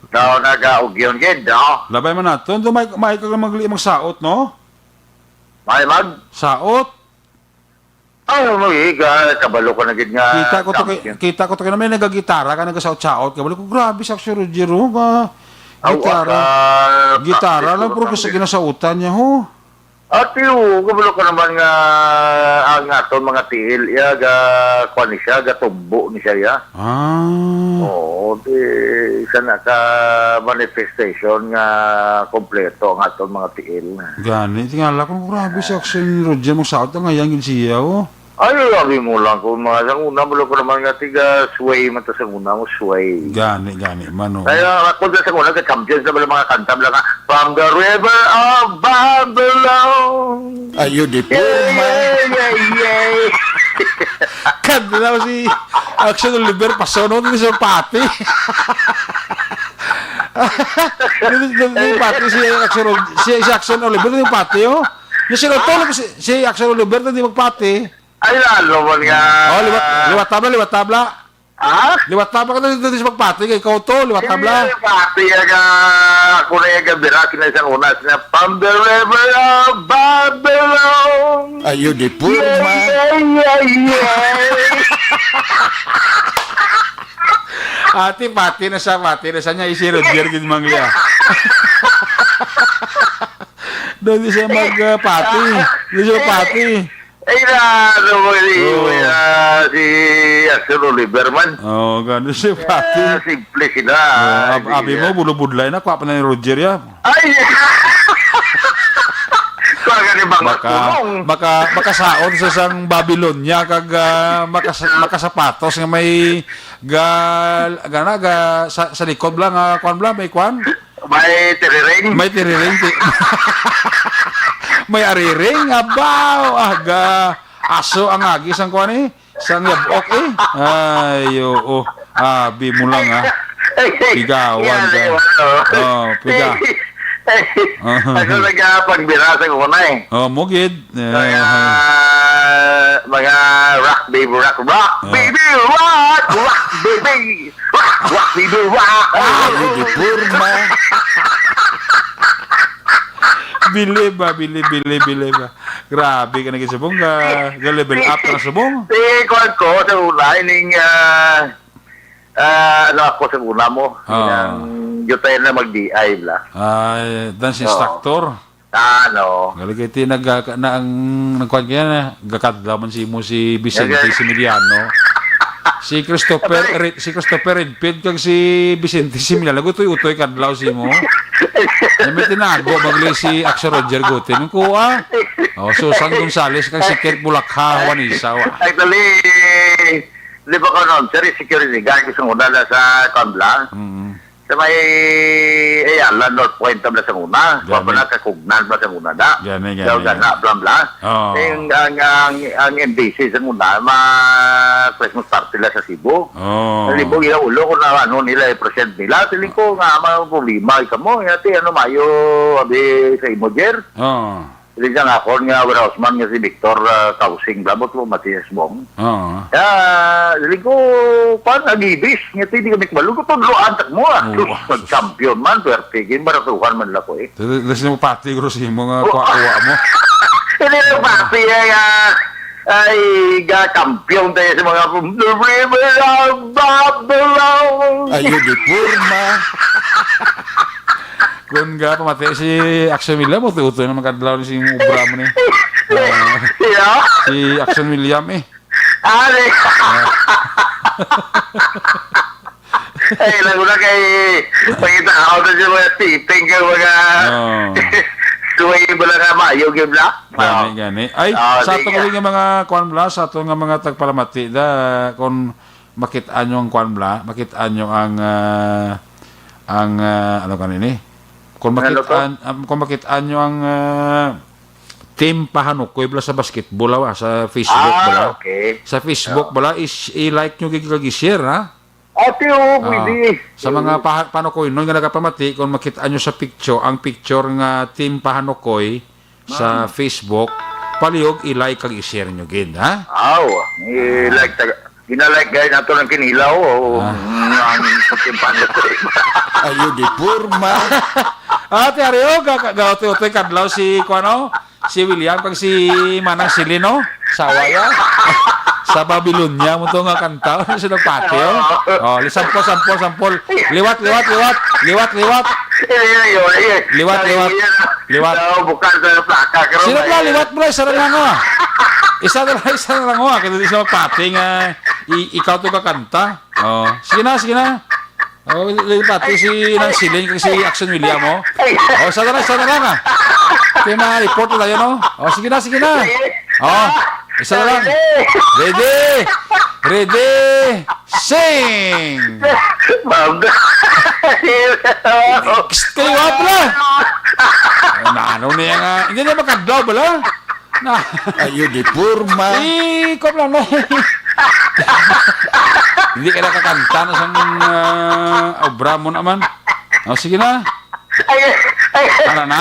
Daw nagaugyon gid, no? Labay man naton. Do may, may ka magli magsaot, no? May mag? Saot. Ah, mo iga, kabalo ka na gid nga Kita ko to kay, champion. Kita ko to kay na may nagagitara ka, nagasaot-saot. Kabalo ko, grabe sa Aksyon Roger, oh, nga Aw, gitara. Asa, Gitara lang, practice pero ko kasi lang gid. Ginasautan niya, ho. Ate, oo, kabalo ka naman nga ang aton mga tiil, iya, ga, kuwan ni siya, gatumbo ni siya, iya. Ah. Oo, di, isa na ka manifestation nga kompleto ang aton mga tiil. Gani, tingala ko, grabe si Aksyon Roger, magsaot ang ngayon, gid siya, oh. Ay, sabi mo lang kung mga sang una, balo ko naman nga tiga sway man ta sang una mo, sway. Gani, gani, man, oh. Kaya ako dyan sa una, ka-champions na bala mga kanta, bala nga, "From the River of Babylon." Ayo, di po, Yay, ma. Yay, yay, yay. Kanta na si Aksyon Oliver, pasunod ni Sir Pati. Ni, ni, ni Pati, si Aksyon Ol-, si, si Aksyon Oliver, ni Pati, oh. Ni si Lotto, si, si Aksyon Oliver, hindi magpati. Ay, lalo man nga. Oh, liwat, liwat tabla, liwat tabla. Ha? Liwat tabla ka na dito sa pagpati kay ikaw to, liwat tabla. Hindi, pati aga, ako na yung gabira, kinasang una, sina, "From the river of Babylon." Ayo, di purma. Yeah, yeah, yeah, yeah. Ati, pati na sa, pati na sa niya, isi Roger gid, Mang Lia. Doon siya mag, ah, pati. Doon siya pati. Ay, na, ano mo, si, Oo. ah, si Axel Oliver man. Oo, gano si Pati. Ah, simple sila. Oo, ab-, Sige, abi mo, ah. Bulubudlay na, kwa pa na ni Roger, ya. Ay! Kwa ka ni Bang Maka-, Makulong. maka-, makasaon sa sang Babylonia, kag, ah, makas-, makasapatos nga may ga-, gana, ga-, sa, sa likod lang, ah, kwan lang, may kwan? May tiriring. May tiriring, ti-, may ariring, abaw, aga. Aso ang agi sang kuan, eh. Sang yabok, eh. Ay, oo. Abi mo lang, ha. Pigawan ka. Yan, eh, wala, oh. Oh, piga. Aha. Ako nagpagbira sa una, eh. Oh, mo gid. Mga, Aha. mga rock, baby, rock, rock, Ah. baby, rock, rock, baby. Wah! Wah! Bibi! Wah! Ay, di purma. Bilib ba, bilib, bilib, bilib ba. Grabe ka na gid subong, ga, ga level up ka na subong. Si, kuwan ko, sa una, ining, ah, ah, ano ako sa una mo? Ah. Ining, yutay na mag-D I bla. Ay, dance Oo. instructor? Ano? Galing kay ti nag-, ah, na ang nagkuan kaya na, gakadlaw man si mo si Vicente Galing. Similiano. Si Christopher Atay. Red, si Christopher Redfield kag si Vicente Similiano, gutoy-utoy kadlaw si mo. Na may tinago, magli si Axel Roger Gutin. Ang kuha. Oh, Susan Gonzales kag si Kurt Bulakha, Juanisa, wa. Actually, di ba ko noon, sir, security guard ko sa una na sa Conla. Mm. Sa may, eh, ala, North Point, tabla sa una. Gani. Wa pa na kakugnan pa sa una, da. Gani, gani, Daw gana, gani. bla, bla. Oo. Ang, ang, ang, ang M D C sa una, ma-Christmas party la sa Cebu. Oo. Ang libog ila ulo kung na, ano nila, i-present nila. Siling ko nga, mga problema, ikaw mo, yati, ano, mayo, abi, sa imo, Jer? Oo. Siling sang akon nga warehouse man nga si Victor, ah, Kausing, labot mo, Matias Bong. Oo. Ah, siling ko, kuwan, agibis. Nga, hindi kami kabalo. Kung tudloan, tak mo, ah. Oo, Sus, ah, sus. nag-champion man, swerte. Ginbaratuhan man lang ko, eh. Dali, dali sila magpati, bro, sa imo nga Oo. kuha-kuha mo. Hindi lang pati, eh, ah, ay, ga-champion tayo sa mga The River of Babylon. Ayo, di purma. Kung ga pamati si Action William, utoy-utoy na magkadlaw ni si obra mo ni. Ah, Yeah. si Action William eh. Ari. Ah. Ay, lago na kay pangita ako sa mga sitting kay mga Oo. suway mo lang nga mayo, game na. Gani, Oo. gani. Ay, Oo, sa sige. atong uli nga mga kuan bla, sa atong nga mga tagpalamati da, kung makit-an nyo ang kuan bla, makit-an nyo ang, ah, ang, ah, ano kanini? Kung Ano to? makit-an, um, kung makit-an nyo ang, ah, Team Pahanukoy bala sa basketball, ah, sa Facebook Ah, bala. okay. Sa Facebook Oo. bala, is, i-like nyo gid kag i-share, ha? Ate, oo, Ah, pwede. sa mga Oo. paha-, Pahanukoynon nga nagapamati, kung makit-an nyo sa picture, ang picture nga Team Pahanukoy sa Ah. Facebook, palihog i-like kag i-share nyo gid, ha? Aw, i-like ta-, gina-like gayud nato ng kinilaw, o, Ah. mm, ang Team Pahanukoy. Ayo di purma. Ate, ari, oh, ga-, ga-, gaotoy-otoy kadlaw si, kuwan, oh, si William kag si Manang Silino. Sawa ya. Sa Babylonia mo to nga kanta. Ano sila pati, oh? Oo. Oh, li-, sampol, sampol, sampol. Liwat, liwat, liwat. Liwat, liwat. Ay, ay, ay, ay. Liwat, Ay, liwat. yan. Liwat. So, bukan sa plaka, karon Sino ay- pala? Liwat, bro. Isa na lang, oh. Isa na lang, isa na lang, oh. Kaya di siya magpati nga i-, ikaw to kakanta. Oh, sige na, sige na. Oh, li-, pati si Nang Siling kag si Action William, oh. Oh, isa na lang, isa na lang, ah. Kaya ma-report na tayo, no? Oh, sige na, sige na. Oh, isa na lang. Ready? Ready? Sing! Banda. Psst, kayo, ah, pala. Ano, ano na yan, ah? Hindi na makadlaw, pala. Na. Ayo di purma. Eh, kwan lang na. Hindi ka nakakanta na sang, ah, obra mo naman. O, sige na. Ay, ay. Ano na?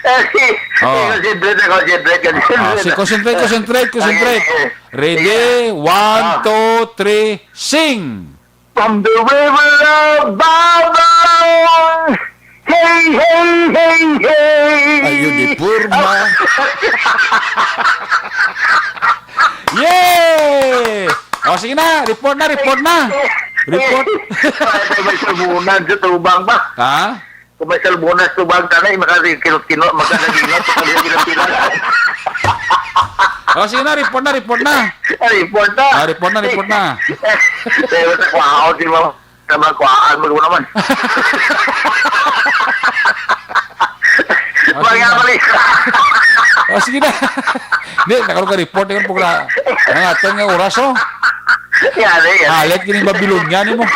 Eh, si, Oh. si concentrate na, concentrate, Ah, concentrate. si concentrate, concentrate, concentrate. Okay, okay. Ready? Sige. One, Ah. two, three, sing! From the river of Babylon, hey, hey, hey, hey. Ayun, di purma. Yay! O, sige na, report na, report na. Report. Ay, may salbunan sa tubang ba? Ha? Kung may salbunan sa tubang, tanay, makakilot-kilot, makakaginot, makakaginot-kilot. O, sige na, report na, report na. Ay, report na. Ah, report na, report na. Eh, basta kuhaon si mama. Sa mga kuhaan mo naman. Ah, sige Mga na. Pare. Ah, sige na. Hindi, nakaroon ka report, nakaroon po na. Ang aton nga oras, oh. Yan, eh, yan. Halit, kining Babylonia, ni mo. Ah.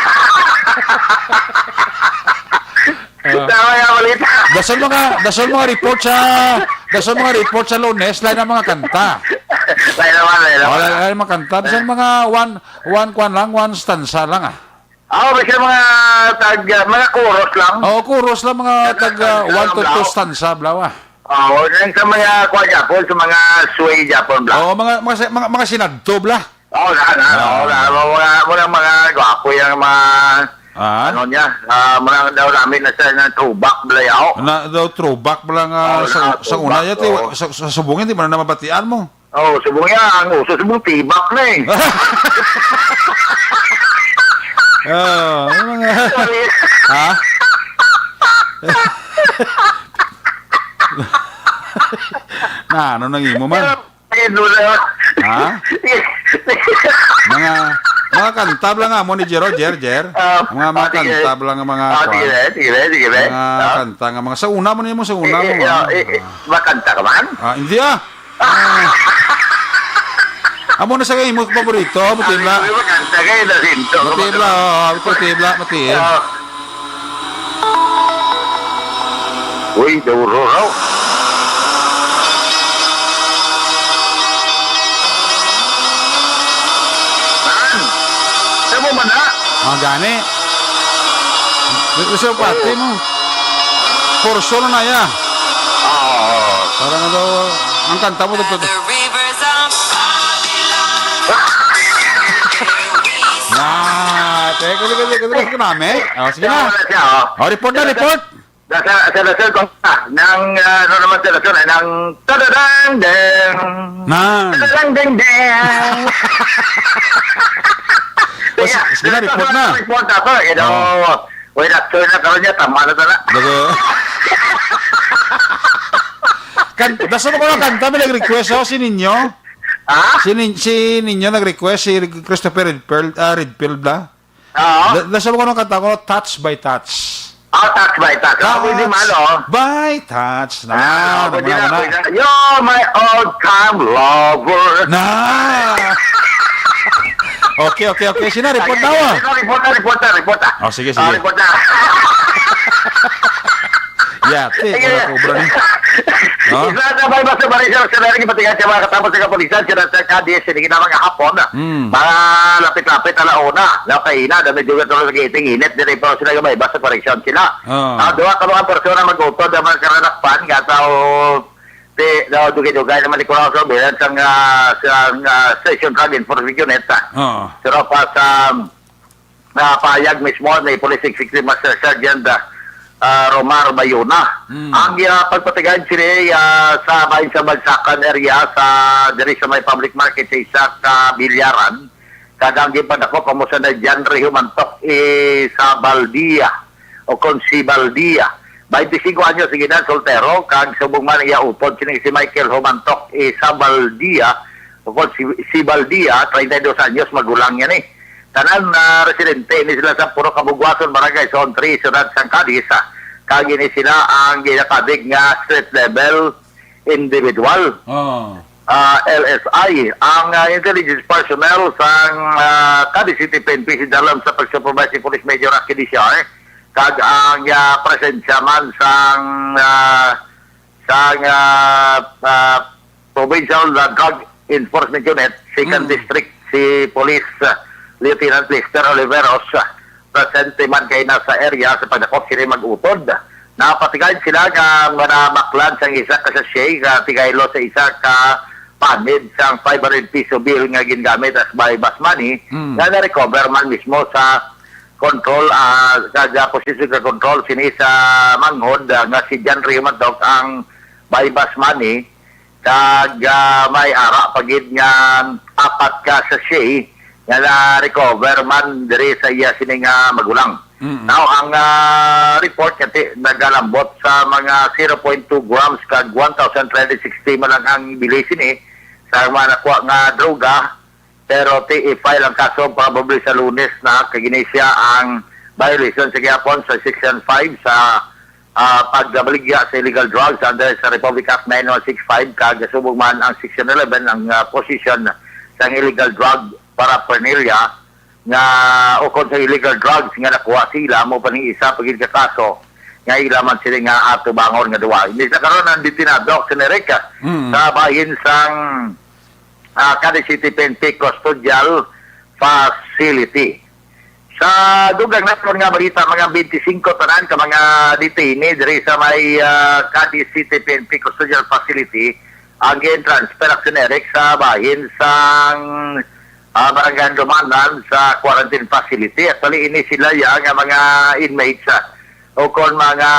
Tama yung balita. Dasal mga, dasal mga report sa, dasal mga report sa Lunes, lain ang mga kanta. Lain naman, lain naman. Wala, lain ang mga kanta. Dasal mga one, one kwan lang, one stanza lang, ah. Oo, basta mga tag, ah, mga chorus lang. Oo, chorus lang, mga Tag, tag, ah, tag, one to two blau. stanza, blau, ah. Oo, yan sa mga kwa Japon, sa mga sway Japon, blau. Oo, mga, mga, mga, mga sinadto, bla. Oo, na, na, Ah. oo, na, mga, mga, mga gwapo yung mga, Ah? ano niya, ah, mga daw namin na sa, na throwback, bla, yaw. Na, daw throwback, bla, nga Oo, sa, na, sa una, throwback, yati, oo. sa, sa subungin, di man na mabatian mo. Oh, subong niya, ang uso, subong tibak na eh. Oh, yung mga Sorry. Ha? Na, ano nang imo man? Ayun, wala. Ha? Mga, mga kanta lang nga mo ni Jero, Jer, Jer. Ah, Mga, mga ah, sige. kanta lang nga mga Ah, sige, kwan. sige, sige, sige. Mga Ah. kanta nga mga sa una mo nimo, sa una Eh, mo, eh, ah, ah, eh, eh, ah. Makanta ka man? Ah, hindi ah. Ah. Amo na sa imo paborito, Mutibla. Ay, makanta kayo na rin to. Mutibla, oo, Mutibla, Mutibla. Ah. Uy, duro raw. Saan? Saan mo man na? Ah, gani. Gusto yung pati mo. Portion na ya. Oo. Parang ano, ang kanta mo, tut-, tut-, The rivers of Babylon. Na, teka, teka, teka, teka, teka, name. Oh, sige na. Wala siya, oh. Oh, report na, report. Sa, sa, sa Lasal ko, ah, nang, ah, ano naman sa Lasal, eh, nang tadadang deng. Nan. Tadadang deng deng. Oh, Sige, sige na, report na. Report na to, you know. Oh. Uy, actually na karon niya, tama na to na. Dago. Kan-, dasal mo ko na kanta, may nag-request, oh, si Ninyo. Ha? Si Nin-, si Ninyo nag-request, si Christopher Redfield, ah, Redfield ba? Oo. Da-, dasal mo ko na kanta ko, Touch by Touch. Ah, Touch by Touch. Ah, pwede man, oh. Touch by Touch. Na, Ah, na, pwede na, na, na. pwede na. You're my all-time lover. Na. Okay, okay, okay. Sina, report na, Ay, ah. ay, ay, report na, report na, report na. Oh, sige, Ah, sige. report na. Yati, Sige. mga cobra ni. No? Isa sa may basta baril sa Rosario, gipatigan sa mga katapos sa kapulisan, sila sa Cadiz, siniginawang kahapon. Mm. Mga lapit-lapit, ala una, na kaina, na medyo ito sa giting init, diri pa sila gamay, basta koreksyon sila. Ah. Ang duha ka mga persona mag-utod ang mga karanakpan, nga tao, ti, daw dugay-dugay naman ni Kuya Robert, sang, ah, sang, ah, Station Drug Enforcement Unit, ah. Ah. Pero pa sa, ah, pahayag mismo ni Police Executive Master Sergeant, ah, ah, Romar Bayona. Hmm. Ang, ah, pagpatigayon sini, ah, sa bahin sa Bagsakan area, sa, diri sa may public market sa isa ka bilyaran, kag ang ginpadakop amo sa na John Ray Humantok Isabaldia o kon Sibaldia. Bainti singko anyos ang edad, soltero, kag subong man iya utod sini si Michael Humantok Isabaldia o kon si, Sibaldia, treinta y dos anyos, magulang niya ni. Tanan na residente ni sila sa Purok Kabugwason, Barangay Zone three, Siyudad sang Cadiz, ah. Kag ini sila ang ginakabig nga street level individual, Oo. ah, L S I. Ang, ah, intelligence personnel sang, ah, Cadiz City P N P, si Dalam sa pag-supervise ni Police Major Rocky Diciar, kag ang, ah, presensya man sang, ah, sang, ah, ah, Provincial, ah, Drug Enforcement Unit, Second Mm. District, si Police, ah, Lieutenant Lester Oliveros, ah, presente man kay nasa area sa pagdakop sini mag-utod. Napatikad sila nga manamaklan sang isa ka sachet nga tigaylo sa isa ka panid sang five hundred piso bill nga gingamit as buy-bust money Mm. nga na-recover man mismo sa control, ah, sa, sa posisyon ka control sini sa manghod, ah, nga si John Rio Matok ang buy-bust money. Kag, ah, may ara pa gid nga apat ka sachet nga na-recover man diri sa iya sini nga magulang. Mm. Now, ang, ah, report nga ti-, nagalambot sa mga zero point two grams kag one thousand three hundred sixty man lang ang bili sini sa mga nakuha nga droga, pero ti-, i-file ang kaso probably sa Lunes na, kag ini siya ang violation sa gihapon sa Section five sa, ah, pagbaligya sa illegal drugs under sa Republic Act nine one six five, kag subong man ang Section eleven, ang, ah, possession sang illegal drug paraphernalia nga ukon sa illegal drugs nga nakuha sa ila, mao pa ni isa pa gid ka kaso nga ila man sila nga atubangon nga duwa. Hindi sa karon ang detinado si Nerica Mm. sa bahin sang, ah, Cadiz City P N P Custodial Facility. Sa dugang naton nga balita, mga twenty-five tanan ka mga detainee diri sa may, ah, Cadiz City P N P Custodial Facility ang gin-transfer, Action Eric, sa bahin sang, ah, Barangay Handumanan sa quarantine facility. Actually, ini sila ya nga mga inmates, ah, o kon mga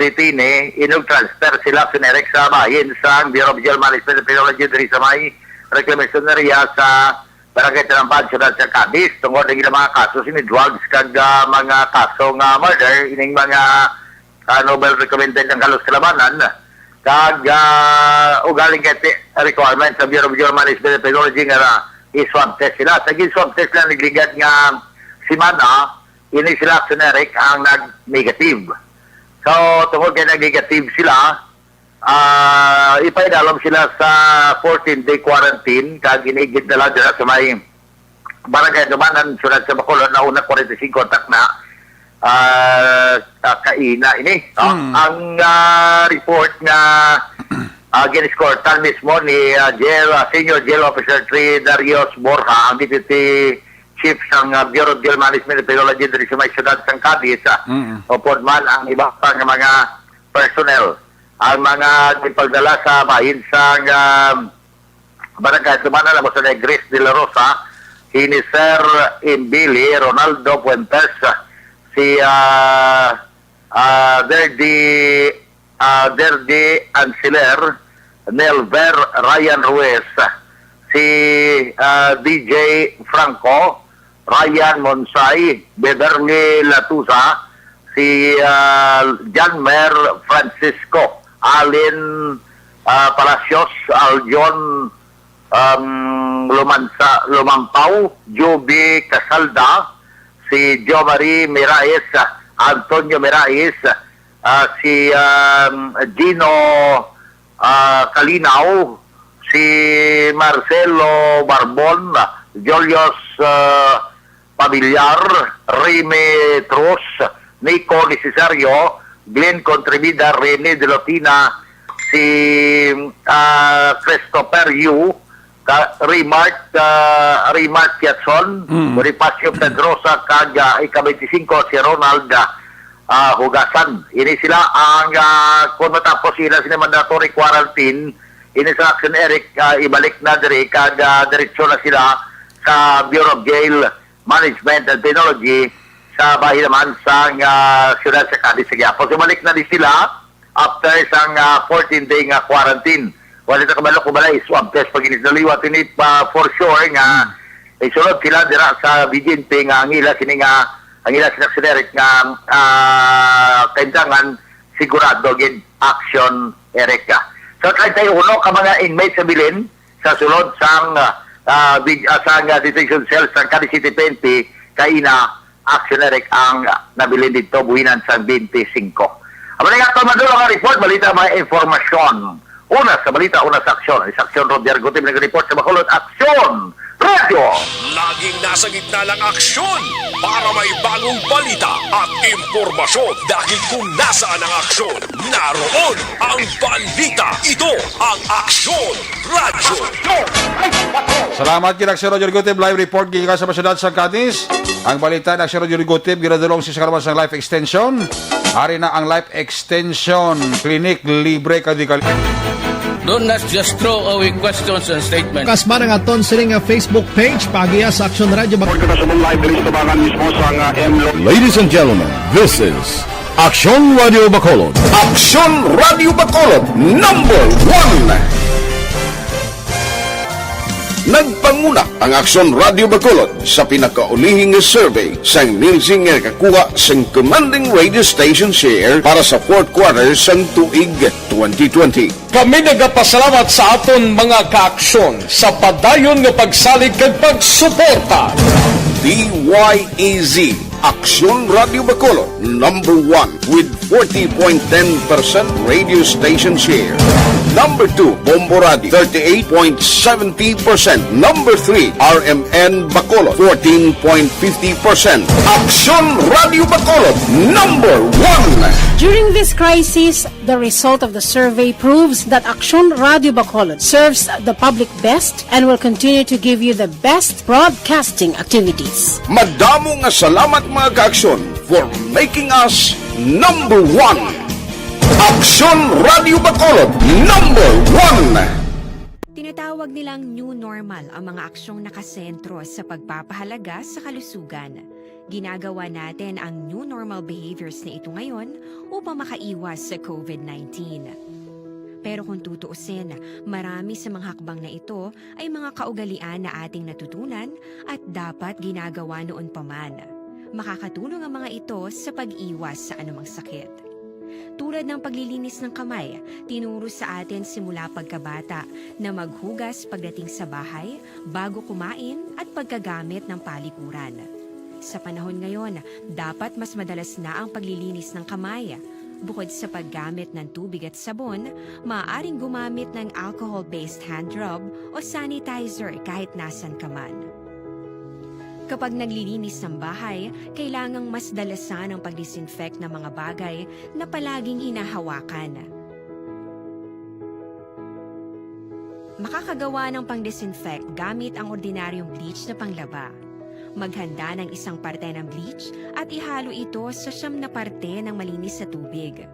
detainee, inug-transfer sila, Action Eric, sa bahin sang Bureau of Jail Management and Penology diri sa may reclamation area sa Barangay Tanamban, Siyudad sa Cadiz, tungod ang ilang mga kaso sini drugs kag, ah, mga kaso nga murder, ining mga, ah, novel recommended ang kalos kalabanan, kag, ah, ugaling kay ti-, requirement sa Bureau of Human Management and Technology nga na i-swab test sila. Sa gin-swab test lang nagligad nga simana, ini sila, Action Eric, ang nag-negative. So, tungod kay nag-negative sila, ah, ipaidalom sila sa fourteen-day quarantine, kag iniigid na lang dira sa may Barangay Dumanan, Siyudad sa Bacolod, na una forty-five takna, ah, ah, kaina ini, no? Mm. Ang, ah, report nga, ah, giniskortan mismo ni, ah, Jail, ah, Senior Jail Officer three Darius Borja, ang Deputy Chief sang, ah, Bureau of Jail Management and Penology diri sa may siyudad sang Cadiz, ah, Mm. upod man ang iba pa nga mga personnel. Ang mga gipagdala sa bahin sang, ah, Barangay Tumanan, amo sa ni Grace De La Rosa, si ni Sir Imbili, Ronaldo Fuentes, si, ah, ah, Verdi, ah, Verdi Anciler, Nelver Ryan Ruiz, si, ah, D J Franco, Ryan Monsay, Beverly Latusa, si, ah, Janmer Francisco, Allen, ah, Palacios, Aljon, um, Lumansa-, Lumampaw, Joby Casalda, si Jo Marie Mirais, Antonio Mirais, ah, si, um, Gino, ah, Kalinaw, si Marcelo Barbon, Julius, ah, Pamilyar, Remy Trus, Nico Necesario, Glenn Contrevida, Rene De Lotina, si, ah, Christopher Yu, ka, Remark, ah, Remark Yatson, Mm. Bonifacio Pedrosa, kag, ah, ika-twenty-five, si Ronald, ah, ah, Hugasan. Ini sila ang, ah, kung matapos sila sila mandatory quarantine, ini sa Action Eric, ah, ibalik na diri, kag, ah, diretso na sila sa Bureau of Jail Management and Penology sa bahin naman sa, ah, siyudad sa Cadiz sa gihapon. So, balik na di sila after sang, ah, fourteen-day nga quarantine. Wala na kabalo kung balay, swab test pag inis naliwat ini pa for sure nga Hmm. isulod sila dira sa Vigente nga ang ila sini nga, ang ila sila si Eric nga, ah, kaintangan sigurado gid, Action Eric. So, treinta y uno ka mga inmates sa bilin sa sulod sang, ah, big, ah, sang, ah, detention cell sa Cadiz City P N P, kaina, Action Eric, ang nabilin dito buhinan sa twenty-five. Amo na nga ito, madulong nga report, balita, mga informasyon. Una sa balita, una sa aksyon. Sa aksyon, Roger Gutib nag-report sa Bacolod. Aksyon! Radyo! Laging nasa gitna ng aksyon para may bagong balita at impormasyon. Dahil kung nasaan ang aksyon, naroon ang balita. Ito ang Aksyon Radyo. Salamat kay Aksyon Roger Gutib. Live report gikan sa syudad sa Cadiz. Ang balita ni Aksyon Roger Gutib ginadulong sa kalaman sang Life Extension. Ari na ang Life Extension Clinic, libre ka di ka. Don't not just throw away questions and statements. Kasma nga ton sini nga Facebook page, paagiha sa Aksyon Radio Bak- Report kita sa live diri sa tabangan mismo sa nga M Lo- Ladies and gentlemen, this is Aksyon Radio Bacolod. Aksyon Radio Bacolod, number one. Nagpanguna ang Aksyon Radio Bacolod sa pinakaulihi nga survey sang Nielsen nga nakakuha sang commanding radio station share para sa fourth quarter sang tuig twenty twenty. Kami nagapasalamat sa aton mga kaaksyon sa padayon nga pagsalig kag pagsuporta. D Y E Z, Aksyon Radio Bacolod, number one with forty point ten percent radio station share. Number two, Bombo Radio, thirty-eight point seventy percent. Number three, R M N Bacolod, fourteen point fifty percent. Aksyon Radio Bacolod, number one. During this crisis, the result of the survey proves that Aksyon Radio Bacolod serves the public best and will continue to give you the best broadcasting activities. Madamo nga salamat, mga kaaksyon, for making us number one. Aksyon Radio Bacolod, number one. Tinatawag nilang new normal ang mga aksyong nakasentro sa pagpapahalaga sa kalusugan. Ginagawa natin ang new normal behaviors na ito ngayon upang makaiwas sa covid nineteen. Pero kung tutuusin, marami sa mga hakbang na ito ay mga kaugalian na ating natutunan at dapat ginagawa noon pa man. Makakatulong ang mga ito sa pag-iwas sa anumang sakit. Tulad ng paglilinis ng kamay, tinuro sa atin simula pagkabata na maghugas pagdating sa bahay, bago kumain at pagkagamit ng palikuran. Sa panahon ngayon, dapat mas madalas na ang paglilinis ng kamay. Bukod sa paggamit ng tubig at sabon, maaaring gumamit ng alcohol-based hand rub o sanitizer kahit nasan ka man. Kapag naglilinis ng bahay, kailangang mas dalasan ang pag-disinfect ng mga bagay na palaging hinahawakan. Makakagawa ng pang-disinfect gamit ang ordinaryong bleach na panglaba. Maghanda ng isang parte ng bleach at ihalo ito sa siyam na parte ng malinis na tubig.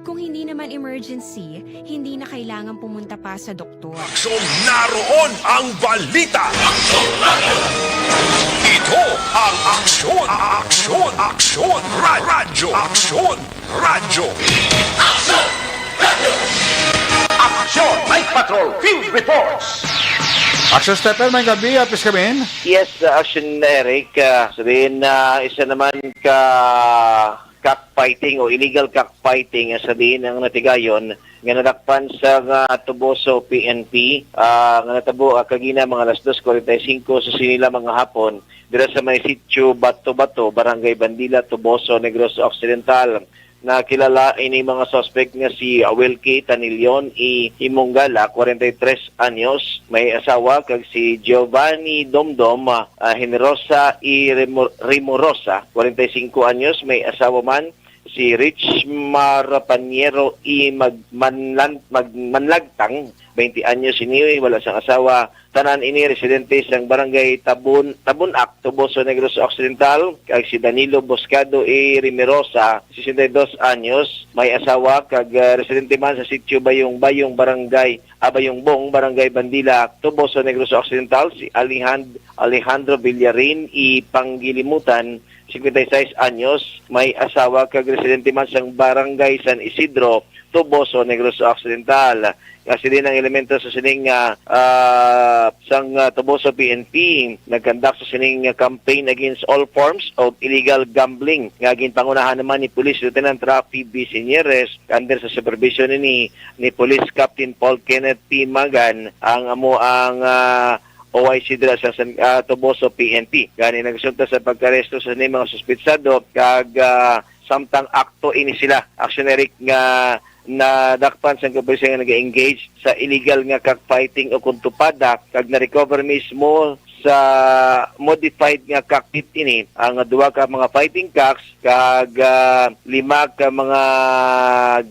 Kung hindi naman emergency, hindi na kailangan pumunta pa sa doktor. Aksyon, naroon ang balita. Ito ang Aksyon, Aksyon, Aksyon, Ra- Radyo, Aksyon, Radyo. Aksyon Night Patrol Field Reports. Aksyon Stephen, may gabi, apis kami. Yes, uh, Aksyon Eric. Uh, sabihin na isa naman ka cockfighting o illegal cockfighting, uh, sabihin ang natigayon nga nadakpan sa nga Tuboso P N P, ah, nga natabo, ah, kagina mga alas dos kwarenta y cinco sa sini lamang nga hapon, dira sa may sitio Bato-Bato, Barangay Bandila, Tuboso, Negros Occidental. Nakilala ini mga suspect nga si Wilkie Tanilyon I. Himongala, kwarenta y tres anyos, may asawa, kag si Giovanni Domdom, ah, Generosa I. Remo-, Remorosa, kwarenta y cinco anyos, may asawa man, si Richmar Paniero I. Mag-, Manlan-, Mag-, Manlagtang, twenty anyos ini, wala sang asawa. Tanan ini residente sang barangay Tabon-, Tabonac, Toboso, Negros Occidental, kag si Danilo Boscado A. Rimerosa, sesenta y dos anyos, may asawa, kag, ah, residente man sa sitio Bayong-Bayong, barangay, ah, Bayongbong, barangay Bandila, Toboso, Negros Occidental, si Alejand-, Alejandro Villarin I. Panggilimutan, cincuenta y seis anyos, may asawa kag residente man sang Barangay San Isidro, Toboso, Negros Occidental. Nga sini ang elemento sa sining, ah, ah, sang, ah, Toboso P N P nagkandak sa sining, ah, campaign against all forms of illegal gambling nga ginpangunahan naman ni Police Lieutenant Rafi B. Sinieres under sa supervision ni, ni Police Captain Paul Kenneth P. Magan ang amo ang, ah, O I C dira sa San, ah, Toboso P N P. Gani nagsunta sa pagkaresto sa ni mga suspetsado kag, ah, samtang akto ini sila. Aksyon, Eric, nga nadakpan sang kapulisan nga nag-engage sa illegal nga cockfighting o kuntupada kag na-recover mismo sa modified nga cockpit ini ang duha ka mga fighting cocks kag, ah, lima ka mga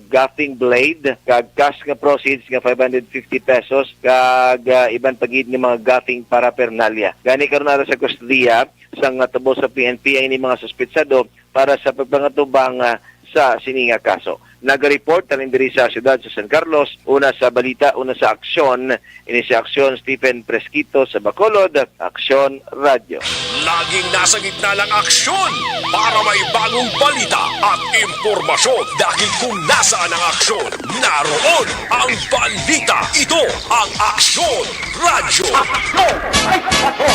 gaffing blade, kag cash nga proceeds nga five hundred fifty pesos, kag, ah, iban pa gid nga mga gaffing paraphernalia. Gani karon ara sa kustodiya sang, ah, Toboso P N P ang ini mga suspetsado para sa pagpangatubang, ah, sa sini nga kaso. Nagareport tanan diri sa siyudad sa San Carlos, una sa balita, una sa aksyon, ini si Aksyon Stephen Presquito sa Bacolod, Aksyon Radyo. Laging nasa gitna ng aksyon para may bagong balita at impormasyon, dahil kung nasaan ang aksyon, naroon ang balita. Ito ang Aksyon Radyo.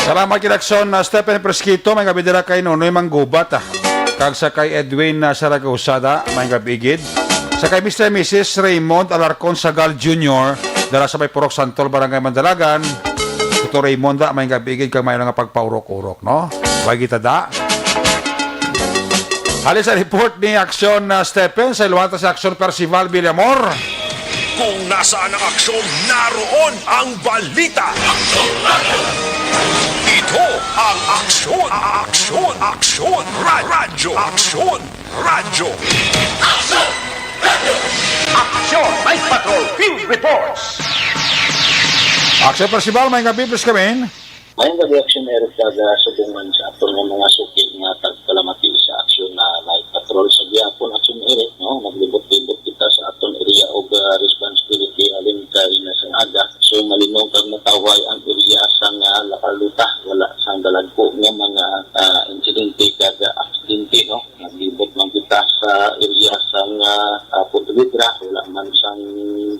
Salamat gid, Aksyon, uh, Stephen Presquito. May gabi dira kay Nonoy Manggubat, ah. Kag sa kay Edwin, uh, Saragosa da, may gabi gid. Sa kay Mister and Missus Raymond Alarcon Sagal Junior, dala sa may Purok Santol, Barangay Mandalagan. Tuto Raymond, da, may gabi gid kag may nga pagpaurok-urok, no? Way kita da. Hali sa report ni Aksyon, uh, Stephen, sa iluwata si Aksyon Percival Villamor. Kung nasaan ang aksyon, naroon ang balita. Ito ang Aksyon, Aksyon, Aksyon, Ra- Radyo, Aksyon, Radyo. Aksyon, Night Patrol Field Reports. Aksyon Percival, may gabi, please come in. Mayong gabi, Aksyon Eric, kag, ah, subong man sa aton nga mga suki nga tagpalamati sa aksyon na Night Patrol sa gihapon, Aksyon Eric, no? Naglibot-libot kita sa aton area of, ah, responsibility halin kay na sang aga. So, malinaw kag matawhay ang area sang, ah, Lacarlota. Wala sang dalagko nga mga, ah, insidente kag, ah, aksidente, no? Naglibot man kita sa area sang, ah, ah, Pontevedra. Wala man sang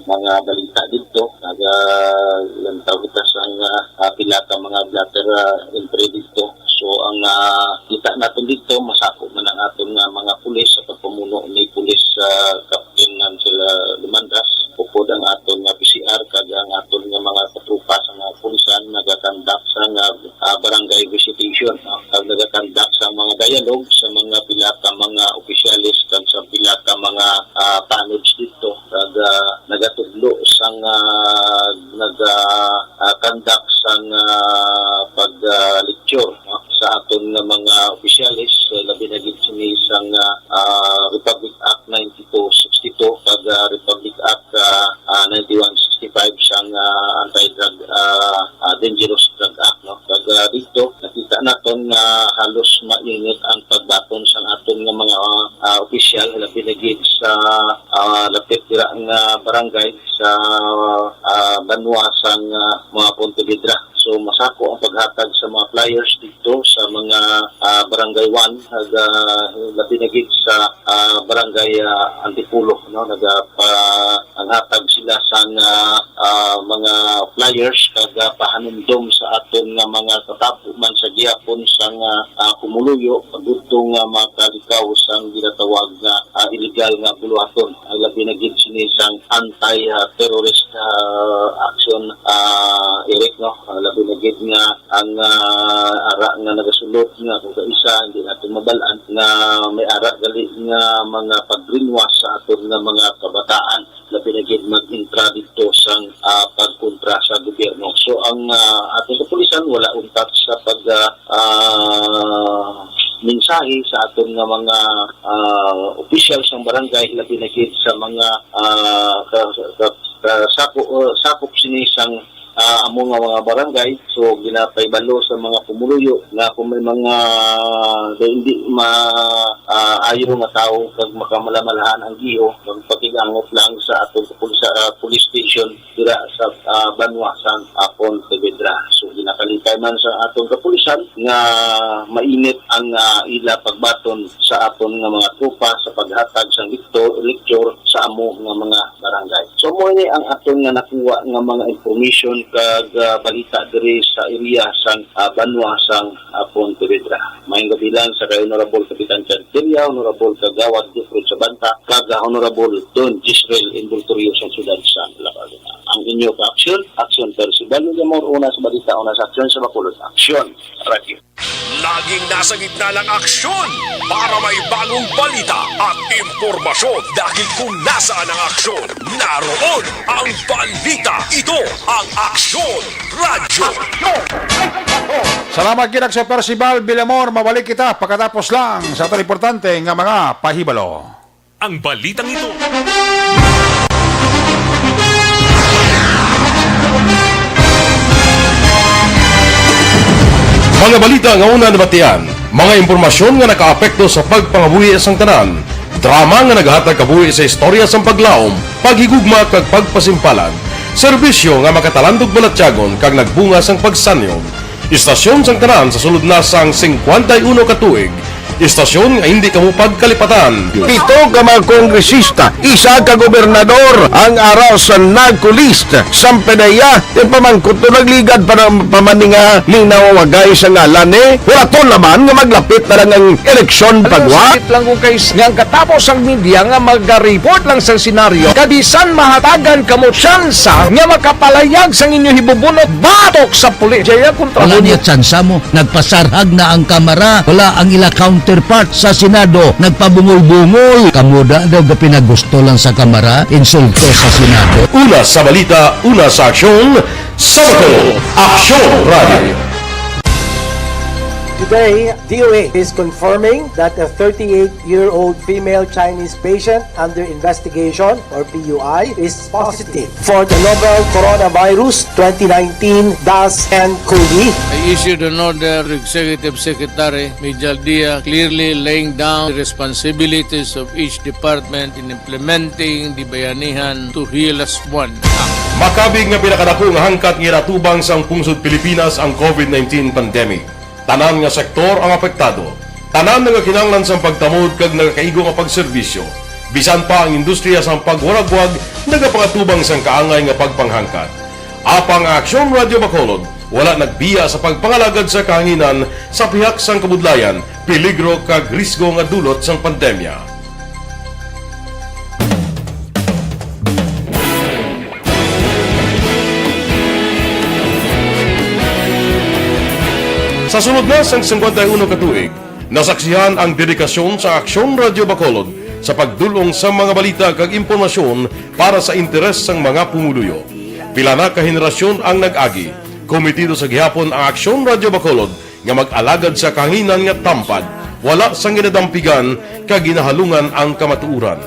mga balita didto. Nagalantaw kita sang, ah, ah, pila ka mga blotter, ah, entry didto. So, ang, ah, kita naton didto, masako man ang aton nga mga pulis sa pagpamuno ni Pulis, ah, Captain Ansel, ah, Lumandas. Upod ang aton nga P C R kag ang aton nga mga katrupa sa mga pulisan nagakandak sa nga, ah, barangay visitation, no? Kag nagakandak sa mga dialogue sa mga pila ka mga opisyales kag sa pila ka mga, ah, tanods didto. Kag, ah, nagatudlo sang, ah, naga, ah, conduct sang, ah, pag, ah, lecture, no, sa aton nga mga opisyales, eh, labi na gid sini sang, ah, ah, Republic Act ninety-two sixty-two kag, ah, Republic Act, ah, ah, ninety-one sixty-five sang, ah, Anti-Drug, ah, ah, Dangerous Drug Act, no. Kag, ah, didto nakita naton nga halos mainit ang pagbaton sang aton nga mga, ah, opisyal, labi na gid sa, ah, lapit dira nga barangay sa, ah, banwa sang, ah, mga Pontevedra. So, masako ang paghatag sa mga flyers didto sa mga, ah, barangay one, ag, ah, labi na gid sa, ah, barangay, ah, Antipolo, no? Nagapa-, ang hatag sila sang, ah, ah, mga flyers kag, ah, pahanumdom sa aton nga mga katapo man sa gihapon sang, ah, ah, pumuluyo, pagudto nga makalikaw sang ginatawag nga, ah, illegal nga buluhaton. Ang labi na gid sini sang anti, ah, terrorist, ah, action, ah, Eric, no? Ang labi na gid nga ang, ah, ara nga nagasulod nga kung kaisa hindi natin mabalaan nga may ara gali nga mga pag-brainwash sa aton nga mga kabataan, labi na gid mag-intra dito sang, ah, pagkontra sa gobyerno. So ang, ah, aton kapulisan wala untat sa pag, ah, ah, mensahe sa aton nga mga, ah, opisyal sang barangay, labi na gid sa mga, ah, ka, ka, ka, sako-, uh, sakop sini sang, ah, amo nga mga barangay. So ginapahibalo sa mga pumuluyo nga kung may mga, ah, hindi ma, ah, ayo nga tawo kag makamalamalahan ang giho, magpakigangot lang sa aton kapulsa-, ah, police station dira sa, ah, banwa sang Pontevedra. So ginakalipay man sa aton kapulisan nga mainit ang, ah, ila pagbaton sa aton nga mga tropa sa paghatag sang lecto-, lecture sa amo nga mga barangay. So amo ini ang aton nga nakuha nga mga information kag, ah, balita diri sa area sang, ah, banwa sang, ah, Pontevedra. Mayong gabi lang sa kay Honorable Kapitan Chad Tiria, Honorable Kagawad Jeffrey Sabanta, kag, ah, Honorable Don Gisrel Envoltorio sa siyudad sa Lacarona. Ang inyo ka-aksyon, Aksyon Percival Villamor, una sa balita, una sa aksyon, sa Bacolod Aksyon Radio. Laging nasa gitna ng aksyon para may bagong balita at impormasyon, dahil kung nasaan ang aksyon, naroon ang balita. Ito ang Aksyon Radyo. Salamat gid, Aksyon Percival Villamor. Mabalik kita pagkatapos lang sa aton importante nga mga pahibalo. Ang balitang ito. Mga balita nga una nabatian. Mga impormasyon nga nakaapekto sa pagpangabuhi sang tanan. Drama nga naghatag kabuhi sa istorya sang paglaom, paghigugma, kag pagpasimpalan. Serbisyo nga makatalandog balatyagon kag nagbunga sang pagsanyog. Istasyon sang tanan sa sulod na sang singkwenta y uno ka tuig. Istasyon nga hindi kamo pagkalipatan. Pito ka mga kongresista, isa ka gobernador ang ara sa NAGCO list. Sampanaya, ipamangkot to, nagligad pa na, pa man ni nga linaw wagay sa ngalan ni. Hulaton naman nga maglapit na lang ang eleksyon, pagwa. Sakit lang ko kay s-, nga ang katapos ang media nga magareport lang sa senaryo, kabisan mahatagan kamo tsansa nga makapalayag sang inyo hibubunot batok sa pulis. Jaya kontra. Wala niya tsansa mo. Nagpasarhag na ang Kamara. Wala ang ila counterpart sa Senado. Nagpabungol-bungol. Kamo da daw gapinagusto lang sa Kamara, insulto sa Senado. Una sa balita, una sa aksyon, sa Bacolod, Aksyon Radio. Today, D O H is confirming that a thirty-eight-year-old female Chinese patient under investigation, or P U I, is positive for the novel coronavirus twenty nineteen dash N COVID. I issued an order to Executive Secretary Mijal Dia, clearly laying down the responsibilities of each department in implementing the Bayanihan to Heal As One Act. Makabig nga pinakadako nga hangkat nga ginatubang sang pungsod Pilipinas ang COVID nineteen pandemic. Tanan nga sektor ang apektado. Tanan nagakinahanglan sang pagtamod kag nagakaigo nga pagserbisyo. Bisan pa ang industriya sang pagwaragwag nagapangatubang sang kaangay nga pagpanghangkat. Apang ang Aksyon Radio Bacolod wala nagbiya sa pagpangalagad sa kahanginan sa pihak sang kabudlayan, peligro kag risgo nga dulot sang pandemya. Sa sulod na sang singkwenta y uno ka tuig, nasaksihan ang dedikasyon sa Aksyon Radio Bacolod sa pagdul-ong sa mga balita kag impormasyon para sa interes sang mga pumuluyo. Pila na ka henerasyon ang nag-agi. Komitido sa gihapon ang Aksyon Radio Bacolod nga mag-alagad sa kahanginan nga tampad, wala sang ginadampigan kag ginahalungan ang kamatuoran.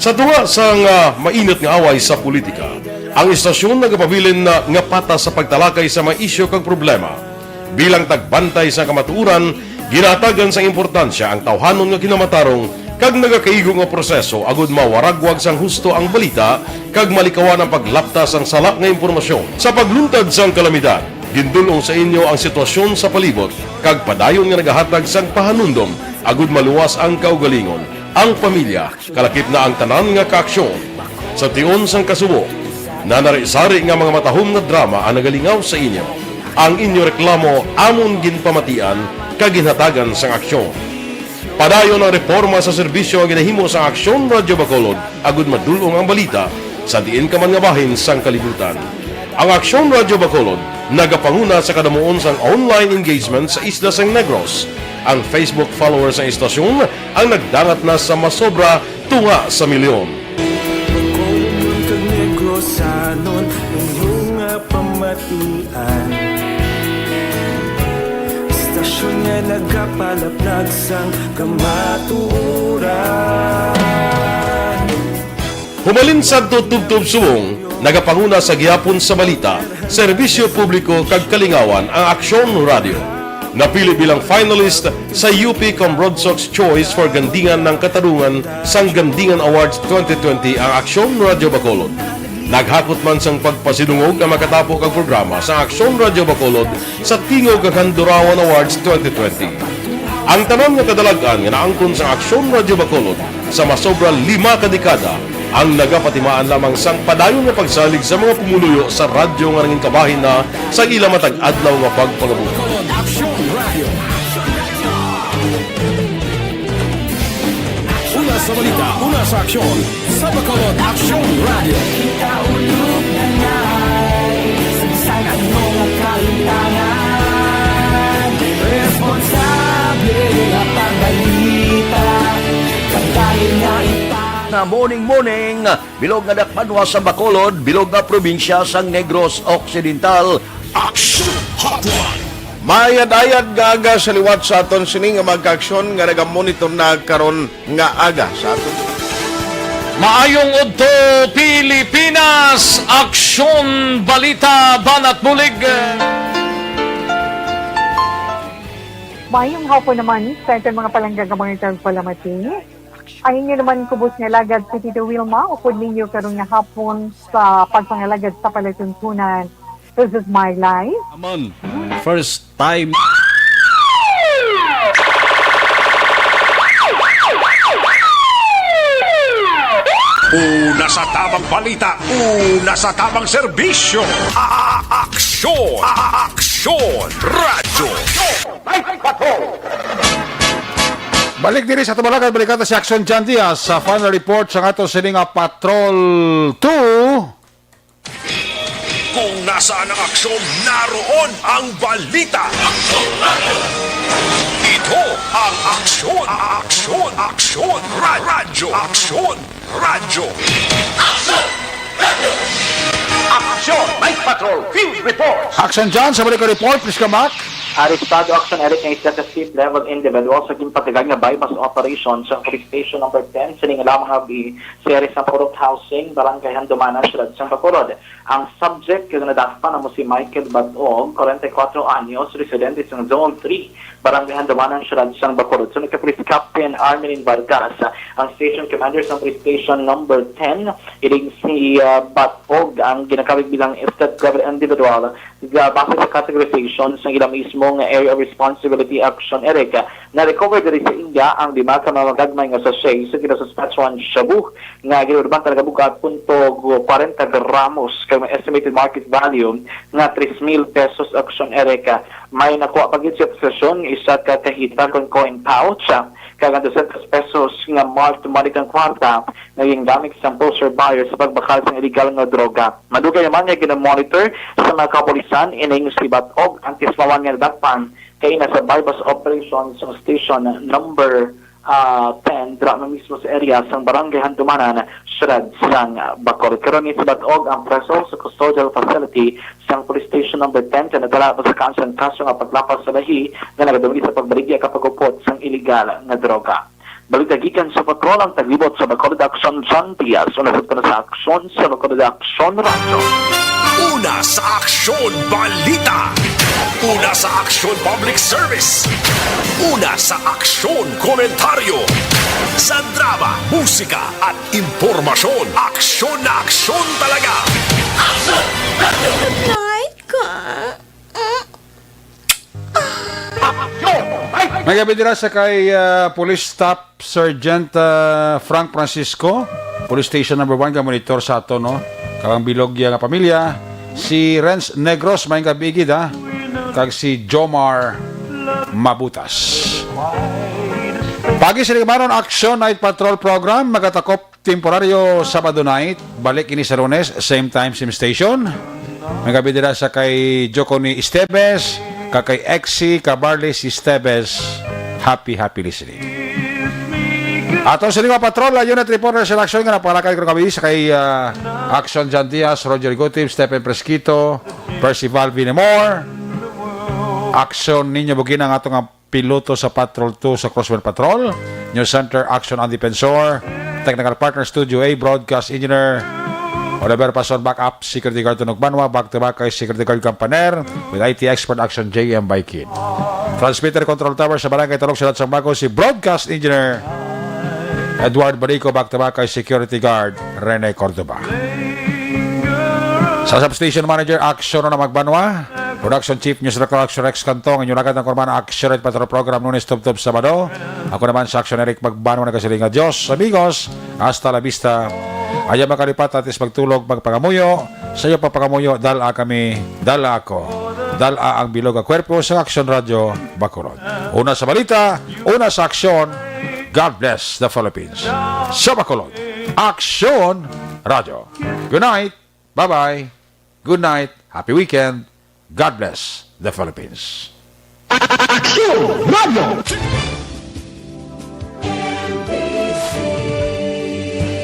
Sa tunga sang, ah, mainit nga away sa politika, ang istasyon nagapabilin na nga patas sa pagtalakay sa mga isyu kag problema. Bilang tagbantay sa kamatuoran, ginahatagan sang importansya ang tawhanon nga kinamatarong kag nagakaigo nga proseso agud mawaragwag sang husto ang balita kag malikawan ang paglapta sang sala nga impormasyon. Sa pagluntad sang kalamidad, gindul-ong sa inyo ang sitwasyon sa palibot kag padayon nga nagahatag sang pahanumdom agud maluwas ang kaugalingon, ang pamilya, kalakip na ang tanan nga kaaksyon. Sa tion sang kasubo, nanari-sari nga mga matahom nga drama ang nagalingaw sa inyo. Ang inyo reklamo amon ginpamatian kag ginhatagan sang aksyon. Padayon ang reporma sa serbisyo nga ginahimo sang Aksyon Radio Bacolod agud madul-ong ang balita sa diin ka man nga bahin sang kalibutan. Ang Aksyon Radio Bacolod nagapanguna sa kadamuon sang online engagement sa isla sang Negros. Ang Facebook followers sang istasyon ang nagdangat na sa masobra tunga sa milyon. Bacolod kag Negrosanon, inyo nga pamatian. Istasyon nga nagapalaplag sang kamatuoran. Humalin sadto tubtob subong, nagapanguna sa gihapon sa balita, serbisyo publiko kag kalingawan ang Aksyon Radio. Napili bilang finalist sa U P Comrodsocs Choice for Gandingan ng Katarungan sang Gandingan Awards twenty twenty ang Aksyon Radio Bacolod. Naghakot man sang pagpasidungog ang makatapo kag programa sa Aksyon Radio Bacolod sa Tingog kag Handurawan Awards twenty twenty. Ang tanan nga kadalag-an nga naangkon sa Aksyon Radio Bacolod sa masobra lima ka dekada ang nagapatimaan lamang sang padayon nga pagsalig sa mga pumuluyo sa radyo nga nangin kabahin na sa ila matag adlaw nga pagpangabuhi. Una sa balita, una sa aksyon, sa Bacolod Aksyon Radio. Kita ulog na ngay, sa bisan ano nga kalimtangan, responsable nga pagbalita, kag dali nga ita- Na morning, morning, bilog nga dakbanwa sa Bacolod, bilog nga probinsya sang Negros Occidental. Action Hotline. Maayad-ayad nga aga sa liwat sa aton sini nga mga kaaksyon nga nagamonitor na karon nga aga sa aton. Maayong udto, Pilipinas! Aksyon, balita, banat bulig. Mayong hapon naman sa aton mga palangga nga mga tagpalamati. Ang inyo naman kubos nga alagad si Tito Wilma, upod ninyo karon nga hapon sa pagpangalagad sa palatuntunan. This is my life. Amon, first time. Una sa tamang balita, una sa tamang serbisyo. A-, a-, aksyon, a-, a-, aksyon, radyo. Balik diri sa Tumalagan, balikata si Action John Diaz sa final report sa ato sini nga Patrol two. Kung nasaan ang aksyon, naroon ang balita. Ito ang aksyon, aksyon, aksyon, ra-, radyo, aksyon, radyo. Aksyon! Night Patrol Field Report! Action John, sa balik ko report, please come back. Arestado, Action Eric, nga isa ka street level individual sa ginpatagan nga buy-bust operation sa Police Station Number ten, sining lamang nga bi-, sa area sa Purok Housing, Barangay Handumanan, Siyudad sang Bacolod. Ang subject nga nadakpan amo si Michael Batog, forty-four anyos, residente sa Zone three, Barangay Handumanan, Siyudad sang Bacolod. Suno kay Police Captain Armelin Vargas, ang station commander sa Police Station Number ten, ining si, ah, Batog ang ginakabig bilang street level individual, ga-, base sa categorization sa ila mismo nga area of responsibility, Action Eric. Na-recover diri sa iya ang lima ka mga gagmay nga sachet sa ginasuspetsahan shabu nga ginulbanta nagabugat punto kwarenta gramos kag may estimated market value nga tres mil pesos, Action Eric. May nakuha pa gid sa posesyon nga isa ka kahita kon coin pouch, ah, kag ang dosyentos pesos nga marked money kag kwarta nga gingamit sang poster buyer sa pagbakal sang iligal nga droga. Madugay naman nga ginamonitor sa mga kapulisan ining si Batog antes pa man nga nadakpan kaina sa buy-bust operation sa station number, ah, ten, dira man mismo sa area sang Barangay Handumanan, siyudad sang, ah, Bacolod. Karon ni si Batog ang preso sa custodial facility sang Police Station Number ten, kay nagdala pa sa kaso ang kaso nga paglapas sa lahi nga nagaduman sa pagbaligya kag pag-upod sang iligal nga droga. Balita gikan sa Patrol, ang taglibot sa Bacolod Action, John Diaz. Una sa, sa Aksyon, sa Bacolod Action Radyo. Una sa Aksyon Balita. Una sa Aksyon Public Service. Una sa Aksyon Komentaryo. Sa drama, musika, at impormasyon, aksyon na aksyon talaga. Night ka. May gabi dira sa kay, ah, Police Staff Sergeant, ah, Frank Francisco, Police Station Number One, ka monitor sa ato, no? Kag ang bilog niya nga pamilya, si Renz Negros, may gabi gid, ha? Kag si Jomar Mabutas. Pagi sa limanon, Action Night Patrol Program, magatakop temporaryo Sabado night. Balik ini sa Lunes, same time, same station. May gabi dira sa kay Jocony Esteves, ka kay Exi Cabarles Esteves. Happy, happy listening. Ato sa lima patrol, ang unit reporter sa aksyon nga napalakay ko kami sa kay, ah, Action John Diaz, Roger Gutib, Stephen Presquito, Percival Villamor. Action ninyo, bugina ang ato nga piloto sa Patrol two sa Crosswind Patrol, News Center, Action ang Defensor, Technical Partner, Studio A, Broadcast Engineer, Oliver Pason, Backup Security Guard, Tunog Banwa, Back to Back kay Security Guard Campaner, with I T Expert, Action J M Baikin. Transmitter Control Tower sa Barangay Talog, Siyudad sang Bago, si Broadcast Engineer Edward Barico, Back to Back kay Security Guard Rene Cordova. Sa Substation Manager, Action na Magbanwa. Production Chief, News Director, Action Rex Cantong. Inyo nagad ang kurban, Action Red Patrol Program, Lunes, Tubtob, Sabado. Ako naman sa Action Eric Magbanwa, nagasiling nga, Dios, amigos, hasta la vista. Ayaw makalipat, atis magtulog, magpangamuyo. Sa iyo pagpangamuyo, dala kami, dala ako. Dala ang bilog nga kwerpo sa Action Radio Bacolod. Una sa balita, una sa aksyon. God bless the Philippines. Sa Bacolod, Action Radio. Good night. Bye-bye. Good night. Happy weekend. God bless the Philippines. Action Radio.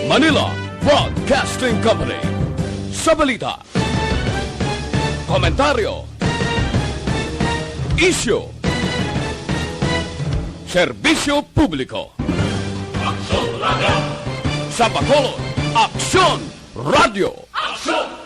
Manila Broadcasting Company. Sa balita, komentaryo, isyu, serbisyo publiko. Aksyon Radio. Sa Bacolod, Aksyon Radio. Aksyon!